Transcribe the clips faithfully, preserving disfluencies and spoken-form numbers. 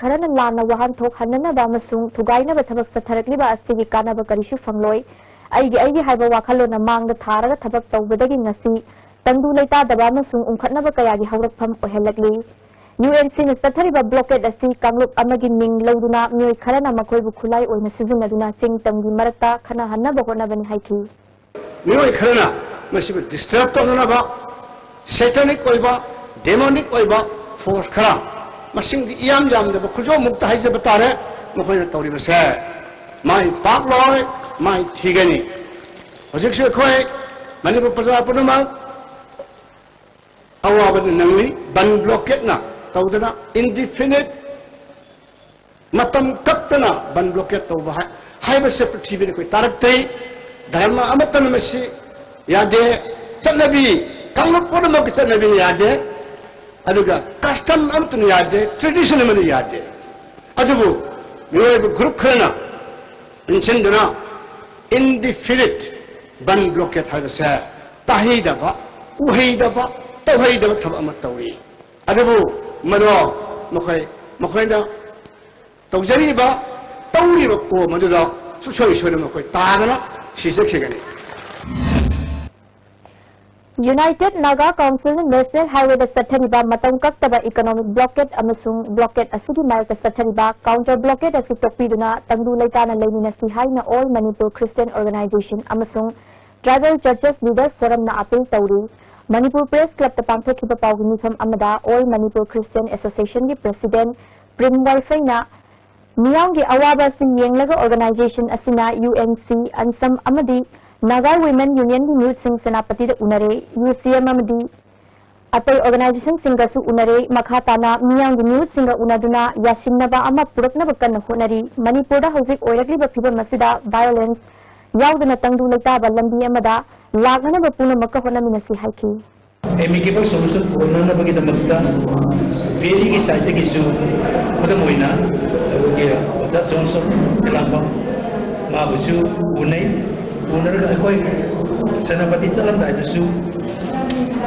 ꯈꯔꯅ ꯂꯥꯟꯅ ꯋꯥꯍꯟꯊꯣꯛ ꯍꯟꯅꯅꯕ ꯑꯃꯁꯨꯡ ꯊꯨꯒꯥꯏꯅꯕ ꯊꯕꯛ ꯆꯠꯊꯔꯛꯂꯤꯕ ꯑꯁꯤꯒꯤ ꯀꯥꯟꯅꯕ ꯀꯔꯤꯁꯨ ꯐꯪꯂꯣꯏ꯫ ꯑꯩꯒꯤ, ꯑꯩꯒꯤ ꯍꯥꯏꯕ ꯋꯥꯈꯜꯂꯣꯟꯅ ꯃꯥꯡꯗ ꯊꯥꯔꯒ ꯊꯕꯛ ꯇꯧꯕꯗꯒꯤ ꯉꯁꯤ ꯇꯪꯗꯨ ꯂꯩꯇꯥꯗꯕ ꯑꯃꯁꯨꯡ ꯎꯪꯈꯠꯅꯕ ꯀꯌꯥꯒꯤ ꯍꯧꯔꯛꯐꯝ ꯑꯣꯏꯍꯜꯂꯛꯂꯤ꯫ ꯌꯨ ꯑꯦꯟ ꯁꯤꯅ ꯆꯠꯊꯔꯤꯕ blockade ꯑꯁꯤ ꯀꯥꯡꯂꯨꯞ ꯑꯃꯒꯤ ꯃꯤꯡ ꯂꯧꯗꯨꯅ ꯃꯤꯑꯣꯏ ꯈꯔꯅ ꯃꯈꯣꯏꯕꯨ ꯈꯨꯠꯂꯥꯏ ꯑꯣꯏꯅ ꯁꯤꯖꯤꯟꯅꯗꯨꯅ ꯆꯤꯡ ꯇꯝꯒꯤ ꯃꯔꯛꯇ ꯈꯠꯅꯍꯟꯅꯕ ꯍꯣꯠꯅꯕꯅꯤ ꯍꯥꯏꯈꯤ꯫ ꯃꯤꯑꯣꯏ ꯈꯔꯅ ꯃꯁꯤꯕꯨ disturb ꯇꯧꯅꯅꯕ satanic ꯑꯣꯏꯕ, demonic ꯑꯣꯏꯕ force ꯈꯔ, ꯃꯁꯤꯡꯗꯤ ꯏꯌꯥꯝ ꯌꯥꯝꯗꯕ ꯈꯨꯖꯣꯞꯃꯨꯛꯇ ꯍꯥꯏꯖꯕ ꯇꯥꯔꯦ, ꯃꯈꯣꯏꯅ ꯇꯧꯔꯤꯕꯁꯦ ꯃꯥꯏ ꯄꯥꯛꯂꯣꯏ, ꯃꯥꯏ ꯊꯤꯒꯅꯤ꯫ ꯍꯧꯖꯤꯛꯁꯨ ꯑꯩꯈꯣꯏ ꯃꯅꯤꯄꯨꯔ ꯄ꯭ꯔꯖꯥ ꯄꯨꯝꯅꯃꯛ ꯑꯋꯥꯕꯗ ꯅꯪꯂꯤ꯫ ꯕꯟ blockade ꯅ ꯇꯧꯗꯅ indefinite ꯃꯇꯝ ꯀꯛꯇꯅ ꯕꯟ blockade ꯇꯧꯕ ꯍꯥꯏ-, ꯍꯥꯏꯕꯁꯦ ꯄ꯭ꯔꯤꯊꯤꯕꯤꯗ ꯑꯩꯈꯣꯏ ꯇꯥꯔꯛꯇꯦ꯫ ꯙꯔꯃ ꯑꯃꯠꯇꯅ ꯃꯁꯤ ꯌꯥꯗꯦ꯫ ꯆꯠꯅꯕꯤ, ꯀꯥꯡꯂꯨꯞ ꯄꯨꯝꯅꯃꯛꯀꯤ ꯆꯠꯅꯕꯤꯅ ꯌꯥꯗꯦ꯫ ꯑꯗꯨꯒ custom ꯑꯃꯠꯇꯅ ꯌꯥꯗꯦ, tradition ꯑꯃꯅ ꯌꯥꯗꯦ꯫ ꯑꯗꯨꯕꯨ ꯃꯤꯑꯣꯏꯕ group ꯈꯔꯅ ꯏꯟꯁꯤꯟꯗꯨꯅ indefinite ꯕꯟ blockade ꯍꯥꯏꯕꯁꯦ ꯇꯥꯍꯩꯗꯕ, ꯎꯍꯩꯗꯕ, ꯇꯧꯍꯩꯗꯕ ꯊꯕꯛ ꯑꯃ ꯇꯧꯔꯤ꯫ ꯑꯗꯨꯕꯨ ꯃꯗꯣ ꯃꯈꯣꯏ, ꯃꯈꯣꯏꯅ ꯇꯧꯖꯔꯤꯕ, ꯇꯧꯔꯤꯕ ꯀꯣꯝ ꯑꯗꯨꯗ ꯁꯨꯡꯁꯣꯏ ꯁꯣꯏꯗꯅ ꯃꯈꯣꯏ ꯇꯥꯗꯅ ꯁꯤꯖꯈꯤꯒꯅꯤ꯫ United Naga Council ꯅ National Highway ꯗ ꯆꯠꯊꯔꯤꯕ ꯃꯇꯝ ꯀꯛꯇꯕ economic blockade ꯑꯃꯁꯨꯡ blockade ꯑꯁꯤꯒꯤ ꯃꯔꯛꯇ ꯆꯠꯊꯔꯤꯕ counter blockade ꯑꯁꯤ ꯇꯣꯛꯄꯤꯗꯨꯅ ꯇꯪꯗꯨ ꯂꯩꯇꯥꯅ ꯂꯩꯃꯤꯟꯅꯁꯤ ꯍꯥꯏꯅ All Manipur Christian Organization ꯑꯃꯁꯨꯡ Tribal Churches Leader Forum ꯅ appeal ꯇꯧꯔꯤ꯫ ꯃꯅꯤꯄꯨꯔ Press Club ꯇ ꯄꯥꯡꯊꯣꯛꯈꯤꯕ ꯄꯥꯎꯒꯤ ꯃꯤꯐꯝ ꯑꯃꯗ All Manipur Christian Association ꯒꯤ President ꯄ꯭ꯔꯤꯝ ꯋꯥꯏꯐꯩꯅ ꯃꯤꯌꯥꯝꯒꯤ ꯑꯋꯥꯕ ꯑꯁꯤ ꯌꯦꯡꯂꯒ organization ꯑꯁꯤꯅ U N C, ANSAM ꯑꯃꯗꯤ Naga Women Union ꯒꯤ ꯃꯤꯍꯨꯠꯁꯤꯡ ꯁꯦꯅꯥꯄꯇꯤꯗ ꯎꯅꯔꯦ꯫ U C M ꯑꯃꯗꯤ ꯑꯇꯩ organization ꯁꯤꯡꯒꯁꯨ ꯎꯅꯔꯦ꯫ ꯃꯈꯥ ꯇꯥꯅ ꯃꯤꯌꯥꯝꯒꯤ ꯃꯤꯍꯨꯠꯁꯤꯡꯒ ꯎꯅꯗꯨꯅ ꯌꯥꯁꯤꯟꯅꯕ ꯑꯃ ꯄꯨꯔꯛꯅꯕ ꯀꯟꯅ ꯍꯣꯠꯅꯔꯤ꯫ ꯃꯅꯤꯄꯨꯔꯗ ꯍꯧꯖꯤꯛ ꯑꯣꯏꯔꯛꯂꯤꯕ ꯐꯤꯕꯝ ꯑꯁꯤꯗ violence ꯌꯥꯎꯗꯅ ꯇꯪꯗꯨ ꯂꯩꯇꯥꯕ ꯂꯝꯕꯤ ꯑꯃꯗ ꯂꯥꯛꯅꯅꯕ ꯄꯨꯝꯅꯃꯛꯀ ꯍꯣꯠꯅꯃꯤꯟꯅꯁꯤ ꯍꯥꯏꯈꯤ꯫ Amicable solution ꯄꯨꯔꯛꯅꯅꯕꯒꯤꯗꯃꯛꯇ ꯚꯦꯂꯤꯒꯤ ꯁꯥꯏꯠꯇꯒꯤꯁꯨ, ꯈꯨꯗꯝ ꯑꯣꯏꯅ ꯑꯩꯈꯣꯏꯒꯤ ꯑꯣꯖꯥ ꯖꯣꯟꯁꯟ ꯈꯦꯂꯥꯡꯕꯝ, ꯃꯥꯕꯨꯁꯨ ꯎꯅꯩ꯫ ꯎꯅꯔꯒ ꯑꯩꯈꯣꯏ ꯁꯦꯅꯥꯄꯇꯤ ꯆꯠꯂꯝꯗꯥꯏꯗꯁꯨ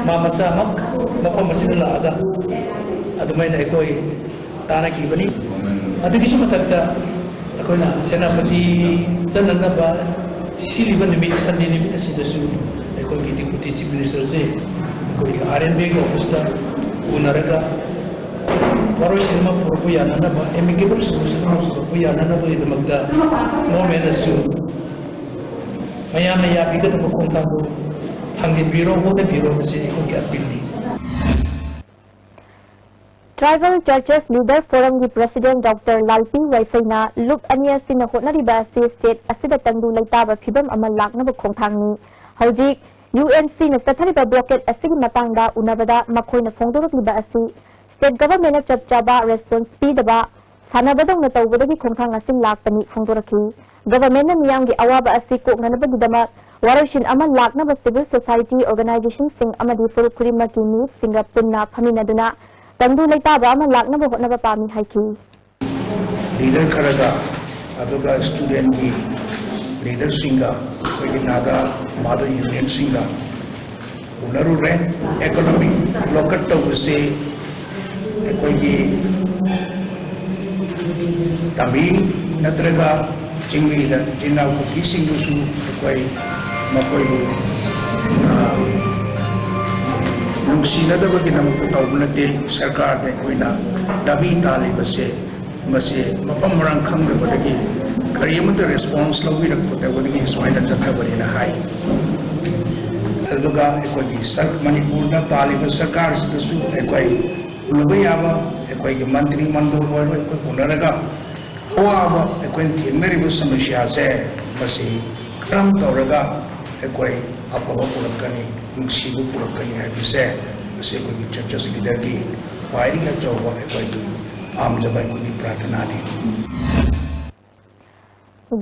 ꯃꯥ ꯃꯁꯥꯃꯛ ꯃꯐꯝ ꯑꯁꯤꯗ ꯂꯥꯛꯑꯒ ꯑꯗꯨꯃꯥꯏꯅ ꯑꯩꯈꯣꯏ ꯇꯥꯟꯅꯈꯤꯕꯅꯤ꯫ ꯑꯗꯨꯒꯤꯁꯨ ꯃꯊꯛꯇ ꯑꯩꯈꯣꯏꯅ ꯁꯦꯅꯥꯄꯇꯤ ꯆꯠꯅꯅꯕ ꯁꯤꯜꯂꯤꯕ ꯅꯨꯃꯤꯠ, ꯁꯟꯗꯦ ꯅꯨꯃꯤꯠ ꯑꯁꯤꯗꯁꯨ ꯑꯩꯈꯣꯏꯒꯤ Deputy Chief Minister ꯁꯦ ꯑꯩꯈꯣꯏꯒꯤ R N B ꯒꯤ office ꯇ ꯎꯅꯔꯒ ꯋꯥꯔꯣꯏꯁꯤꯟ ꯑꯃ ꯄꯨꯔꯛꯄ ꯌꯥꯅꯅꯕ, amicable solution ꯑꯃ ꯄꯨꯔꯛꯄ ꯌꯥꯅꯅꯕꯒꯤꯗꯃꯛꯇ government ꯅꯁꯨ ꯃꯌꯥꯝꯅ ꯌꯥꯕꯤꯒꯗꯕ ꯈꯣꯡꯊꯥꯡꯗꯨ ꯊꯥꯡꯖꯤꯟꯕꯤꯔꯣ, ꯍꯣꯠꯅꯕꯤꯔꯣ ꯍꯥꯏꯕꯁꯤ ꯑꯩꯈꯣꯏꯒꯤ appeal ꯅꯤ꯫ Tribal Churches Leader Forum ꯒꯤ President Doctor ꯂꯥꯜꯄꯤ ꯋꯥꯏꯐꯩꯅ ꯂꯨꯞ ꯑꯅꯤ ꯑꯁꯤꯅ ꯍꯣꯠꯅꯔꯤꯕ ꯑꯁꯤ state ꯑꯁꯤꯗ ꯇꯪꯗꯨ ꯂꯩꯇꯥꯕ ꯐꯤꯕꯝ ꯑꯃ ꯂꯥꯛꯅꯕ ꯈꯣꯡꯊꯥꯡꯅꯤ꯫ ꯍꯧꯖꯤꯛ U N C ꯅ ꯆꯠꯊꯔꯤꯕ blockade ꯑꯁꯤꯒꯤ ꯃꯇꯥꯡꯗ ꯎꯅꯕꯗ ꯃꯈꯣꯏꯅ ꯐꯣꯡꯗꯣꯔꯛꯂꯤꯕ ꯑꯁꯤ state government ꯅ ꯆꯞ ꯆꯥꯕ response ꯄꯤꯗꯕ, ꯁꯥꯟꯅꯕꯗꯧꯅ ꯇꯧꯕꯗꯒꯤ ꯈꯣꯡꯊꯥꯡ ꯑꯁꯤ ꯂꯥꯛꯄꯅꯤ ꯐꯣꯡꯗꯣꯔꯛꯈꯤ꯫ Government ꯅ ꯃꯤꯌꯥꯝꯒꯤ ꯑꯋꯥꯕ ꯑꯁꯤ ꯀꯣꯛꯅꯅꯕꯒꯤꯗꯃꯛ ꯋꯥꯔꯣꯏꯁꯤꯟ ꯑꯃ ꯂꯥꯛꯅꯕ civil society organization ꯁꯤꯡ ꯑꯃꯗꯤ ꯐꯨꯔꯨꯞ ꯈꯨꯗꯤꯡꯃꯛꯀꯤ ꯃꯤꯁꯤꯡꯒ ꯄꯨꯟꯅ ꯐꯝꯃꯤꯟꯅꯗꯨꯅ ꯇꯪꯗꯨ ꯂꯩꯇꯥꯕ ꯑꯃ ꯂꯥꯛꯅꯕ ꯍꯣꯠꯅꯕ ꯄꯥꯝꯃꯤ ꯍꯥꯏꯈꯤ꯫ Leader ꯈꯔꯒ, ꯑꯗꯨꯒ student ꯀꯤ leader ꯁꯤꯡꯒ, ꯑꯩꯈꯣꯏꯒꯤ ꯅꯥꯒꯥ mother union ꯁꯤꯡꯒ ꯎꯅꯔꯨꯔꯦ꯫ Economic blockade ꯇꯧꯕꯁꯦ ꯑꯩꯈꯣꯏꯒꯤ ꯇꯥꯃꯤꯜ ꯅꯠꯇ꯭ꯔꯒ ꯆꯤꯡꯃꯤꯗ ꯏꯆꯤꯟ ꯏꯅꯥꯎ ꯀꯨꯀꯤꯁꯤꯡꯗꯨꯁꯨ ꯑꯩꯈꯣꯏ ꯃꯈꯣꯏꯕꯨ, ꯑ, ꯅꯨꯡꯁꯤꯅꯗꯕꯒꯤꯗꯃꯛꯇ ꯇꯧꯕ ꯅꯠꯇꯦ꯫ ꯁꯔꯀꯥꯔꯗ ꯑꯩꯈꯣꯏꯅ ꯂꯝꯕꯤ ꯇꯥꯜꯂꯤꯕꯁꯦ, ꯃꯁꯤ ꯃꯐꯝ ꯃꯔꯥꯡ ꯈꯪꯗꯕꯗꯒꯤ ꯀꯔꯤ ꯑꯃꯠꯇ response ꯂꯧꯕꯤꯔꯛꯇꯕꯗꯒꯤ ꯁꯨꯃꯥꯏꯅ ꯆꯠꯊꯕꯅꯦꯅ ꯍꯥꯏ꯫ ꯑꯗꯨꯒ ꯑꯩꯈꯣꯏꯒꯤ ꯁꯔ-, ꯃꯅꯤꯄꯨꯔꯗ ꯄꯥꯜꯂꯤꯕ ꯁꯔꯀꯥꯔꯁꯤꯗꯁꯨ ꯑꯩꯈꯣꯏ ꯎꯅꯕ ꯌꯥꯕ, ꯑꯩꯈꯣꯏꯒꯤ ꯃꯟꯇ꯭ꯔꯤ ꯃꯟꯗꯜ ꯑꯣꯏꯔꯣ, ꯑꯩꯈꯣꯏ ꯎꯅꯔꯒ ꯑꯋꯥꯕ ꯑꯩꯈꯣꯏꯅ ꯊꯦꯡꯅꯔꯤꯕ ꯁꯃꯁ꯭ꯌꯥꯁꯦ ꯃꯁꯤ ꯀꯔꯝ ꯇꯧꯔꯒ ꯑꯩꯈꯣꯏ ꯑꯐꯕ ꯄꯨꯔꯛꯀꯅꯤ, ꯅꯨꯡꯁꯤꯕ ꯄꯨꯔꯛꯀꯅꯤ ꯍꯥꯏꯕꯁꯦ ꯃꯁꯤ ꯑꯩꯈꯣꯏꯒꯤ churches leader ꯒꯤ ꯈ꯭ꯋꯥꯏꯗꯒꯤ ꯑꯆꯧꯕ ꯑꯩꯈꯣꯏꯒꯤ ꯄꯥꯝꯖꯕ ꯑꯩꯈꯣꯏꯒꯤ ꯄ꯭ꯔꯥꯔꯊꯅꯥꯅꯤ꯫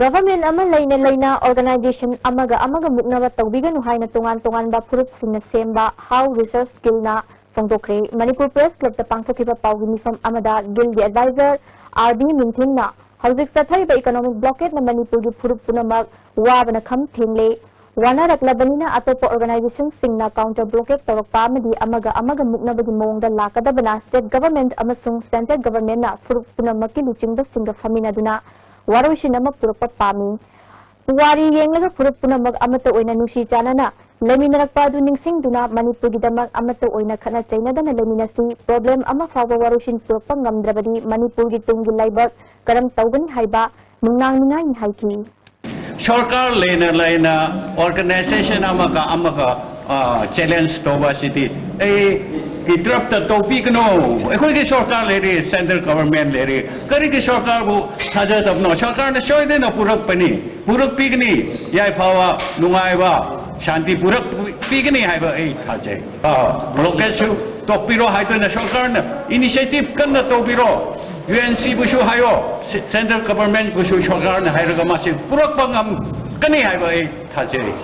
Government ꯑꯃ ꯂꯩꯅ ꯂꯩꯅ organization ꯑꯃꯒ ꯑꯃꯒ ꯃꯨꯛꯅꯕ ꯇꯧꯕꯤꯒꯅꯨ ꯍꯥꯏꯅ ꯇꯣꯉꯥꯟ ꯇꯣꯉꯥꯟꯕ ꯐꯨꯔꯨꯞꯁꯤꯡꯅ ꯁꯦꯝꯕ ꯍꯥꯎ ꯔꯤꯁꯔꯁ ꯒꯤꯜꯅ ꯐꯣꯡꯗꯣꯛꯈ꯭ꯔꯦ꯫ ꯃꯅꯤꯄꯨꯔ Press Club ꯇ ꯄꯥꯡꯊꯣꯛꯈꯤꯕ ꯄꯥꯎꯒꯤ ꯃꯤꯐꯝ ꯑꯃꯗ ꯒꯤꯜꯒꯤ advisor R B ꯃꯤꯡꯊꯤꯟꯅ ꯍꯧꯖꯤꯛ ꯆꯠꯊꯔꯤꯕ economic blockade ꯅ ꯃꯅꯤꯄꯨꯔꯒꯤ ꯐꯨꯔꯨꯞ ꯄꯨꯝꯅꯃꯛ ꯋꯥꯕꯅ ꯈꯝ ꯊꯦꯡꯂꯦ꯫ ꯋꯥꯅꯔꯛꯂꯕꯅꯤꯅ ꯑꯇꯣꯞꯄ organizationꯁꯤꯡꯅ counter blockade ꯇꯧꯔꯛꯄ ꯑꯃꯗꯤ ꯑꯃꯒ ꯑꯃꯒ ꯃꯨꯛꯅꯕꯒꯤ ꯃꯑꯣꯡꯗ ꯂꯥꯛꯀꯗꯕꯅ state government ꯑꯃꯁꯨꯡ centre governmentꯅ ꯐꯨꯔꯨꯞ ꯄꯨꯝꯅꯃꯛꯀꯤ ꯂꯨꯆꯤꯡꯕꯁꯤꯡꯒ ꯐꯝꯃꯤꯟꯅꯗꯨꯅ ꯋꯥꯔꯣꯏꯁꯤꯟ ꯑꯃ ꯄꯨꯔꯛꯄ ꯄꯥꯝꯃꯤ꯫ ꯄꯨꯋꯥꯔꯤ ꯌꯦꯡꯂꯒ ꯐꯨꯔꯨꯞ ꯄꯨꯝꯅꯃꯛ ꯑꯃꯠꯇ ꯑꯣꯏꯅ ꯅꯨꯡꯁꯤ ꯆꯥꯟꯅꯅ ꯂꯩꯃꯤꯟꯅꯔꯛꯄ ꯑꯗꯨ ꯅꯤꯡꯁꯤꯡꯗꯨꯅ ꯃꯅꯤꯄꯨꯔꯒꯤꯗꯃꯛ ꯑꯃꯠꯇ ꯑꯣꯏꯅ ꯈꯠꯅ ꯆꯩꯅꯗꯅ ꯂꯩꯃꯤꯟꯅꯁꯤ꯫ Problem ꯑꯃ ꯐꯥꯎꯕ ꯋꯥꯔꯣꯏꯁꯤꯟ ꯄꯨꯔꯛꯄ ꯉꯝꯗ꯭ꯔꯕꯗꯤ ꯃꯅꯤꯄꯨꯔꯒꯤ ꯇꯨꯡꯒꯤ ꯂꯥꯏꯕꯛ ꯀꯔꯝ ꯇꯧꯒꯅꯤ ꯍꯥꯏꯕ ꯅꯨꯡꯅꯥꯡ ꯅꯤꯡꯉꯥꯏꯅꯤ ꯍꯥꯏꯈꯤ꯫ ꯁꯔꯀꯥꯔ ꯂꯩꯅ ꯂꯩꯅ organization ꯑꯃꯒ ꯑꯃꯒ challenge ꯇꯧꯕ ꯑꯁꯤꯗꯤ ꯑꯩꯒꯤ ꯇꯔꯞꯇ ꯇꯧꯕꯤꯒꯅꯨ꯫ ꯑꯩꯈꯣꯏꯒꯤ ꯁꯔꯀꯥꯔ ꯂꯩꯔꯤ, central government ꯂꯩꯔꯤ, ꯀꯔꯤꯒꯤ ꯁꯔꯀꯥꯔꯕꯨ ꯊꯥꯖꯗꯕꯅꯣ? ꯁꯔꯀꯥꯔꯅ ꯁꯣꯏꯗꯅ ꯄꯨꯔꯛꯄꯅꯤ, ꯄꯨꯔꯛꯄꯤꯒꯅꯤ꯫ ꯌꯥꯏꯐꯕ, ꯅꯨꯡꯉꯥꯏꯕ, ꯁꯥꯟꯇꯤ ꯄꯨꯔꯛꯄꯤꯒꯅꯤ ꯍꯥꯏꯕ ꯑꯩ ꯊꯥꯖꯩ꯫ Blockadeꯁꯨ ꯇꯣꯛꯄꯤꯔꯣ ꯍꯥꯏꯗꯨꯅ ꯁꯔꯀꯥꯔꯅ initiative ꯀꯟꯅ ꯇꯧꯕꯤꯔꯣ꯫ UNCꯕꯨꯁꯨ ꯍꯥꯏꯌꯣ, central governmentꯕꯨꯁꯨ ꯁꯔꯀꯥꯔꯅ ꯍꯥꯏꯔꯒ ꯃꯁꯤ ꯄꯨꯔꯛꯄ ꯉꯝꯒꯅꯤ ꯍꯥꯏꯕ ꯑꯩ ꯊꯥꯖꯩ꯫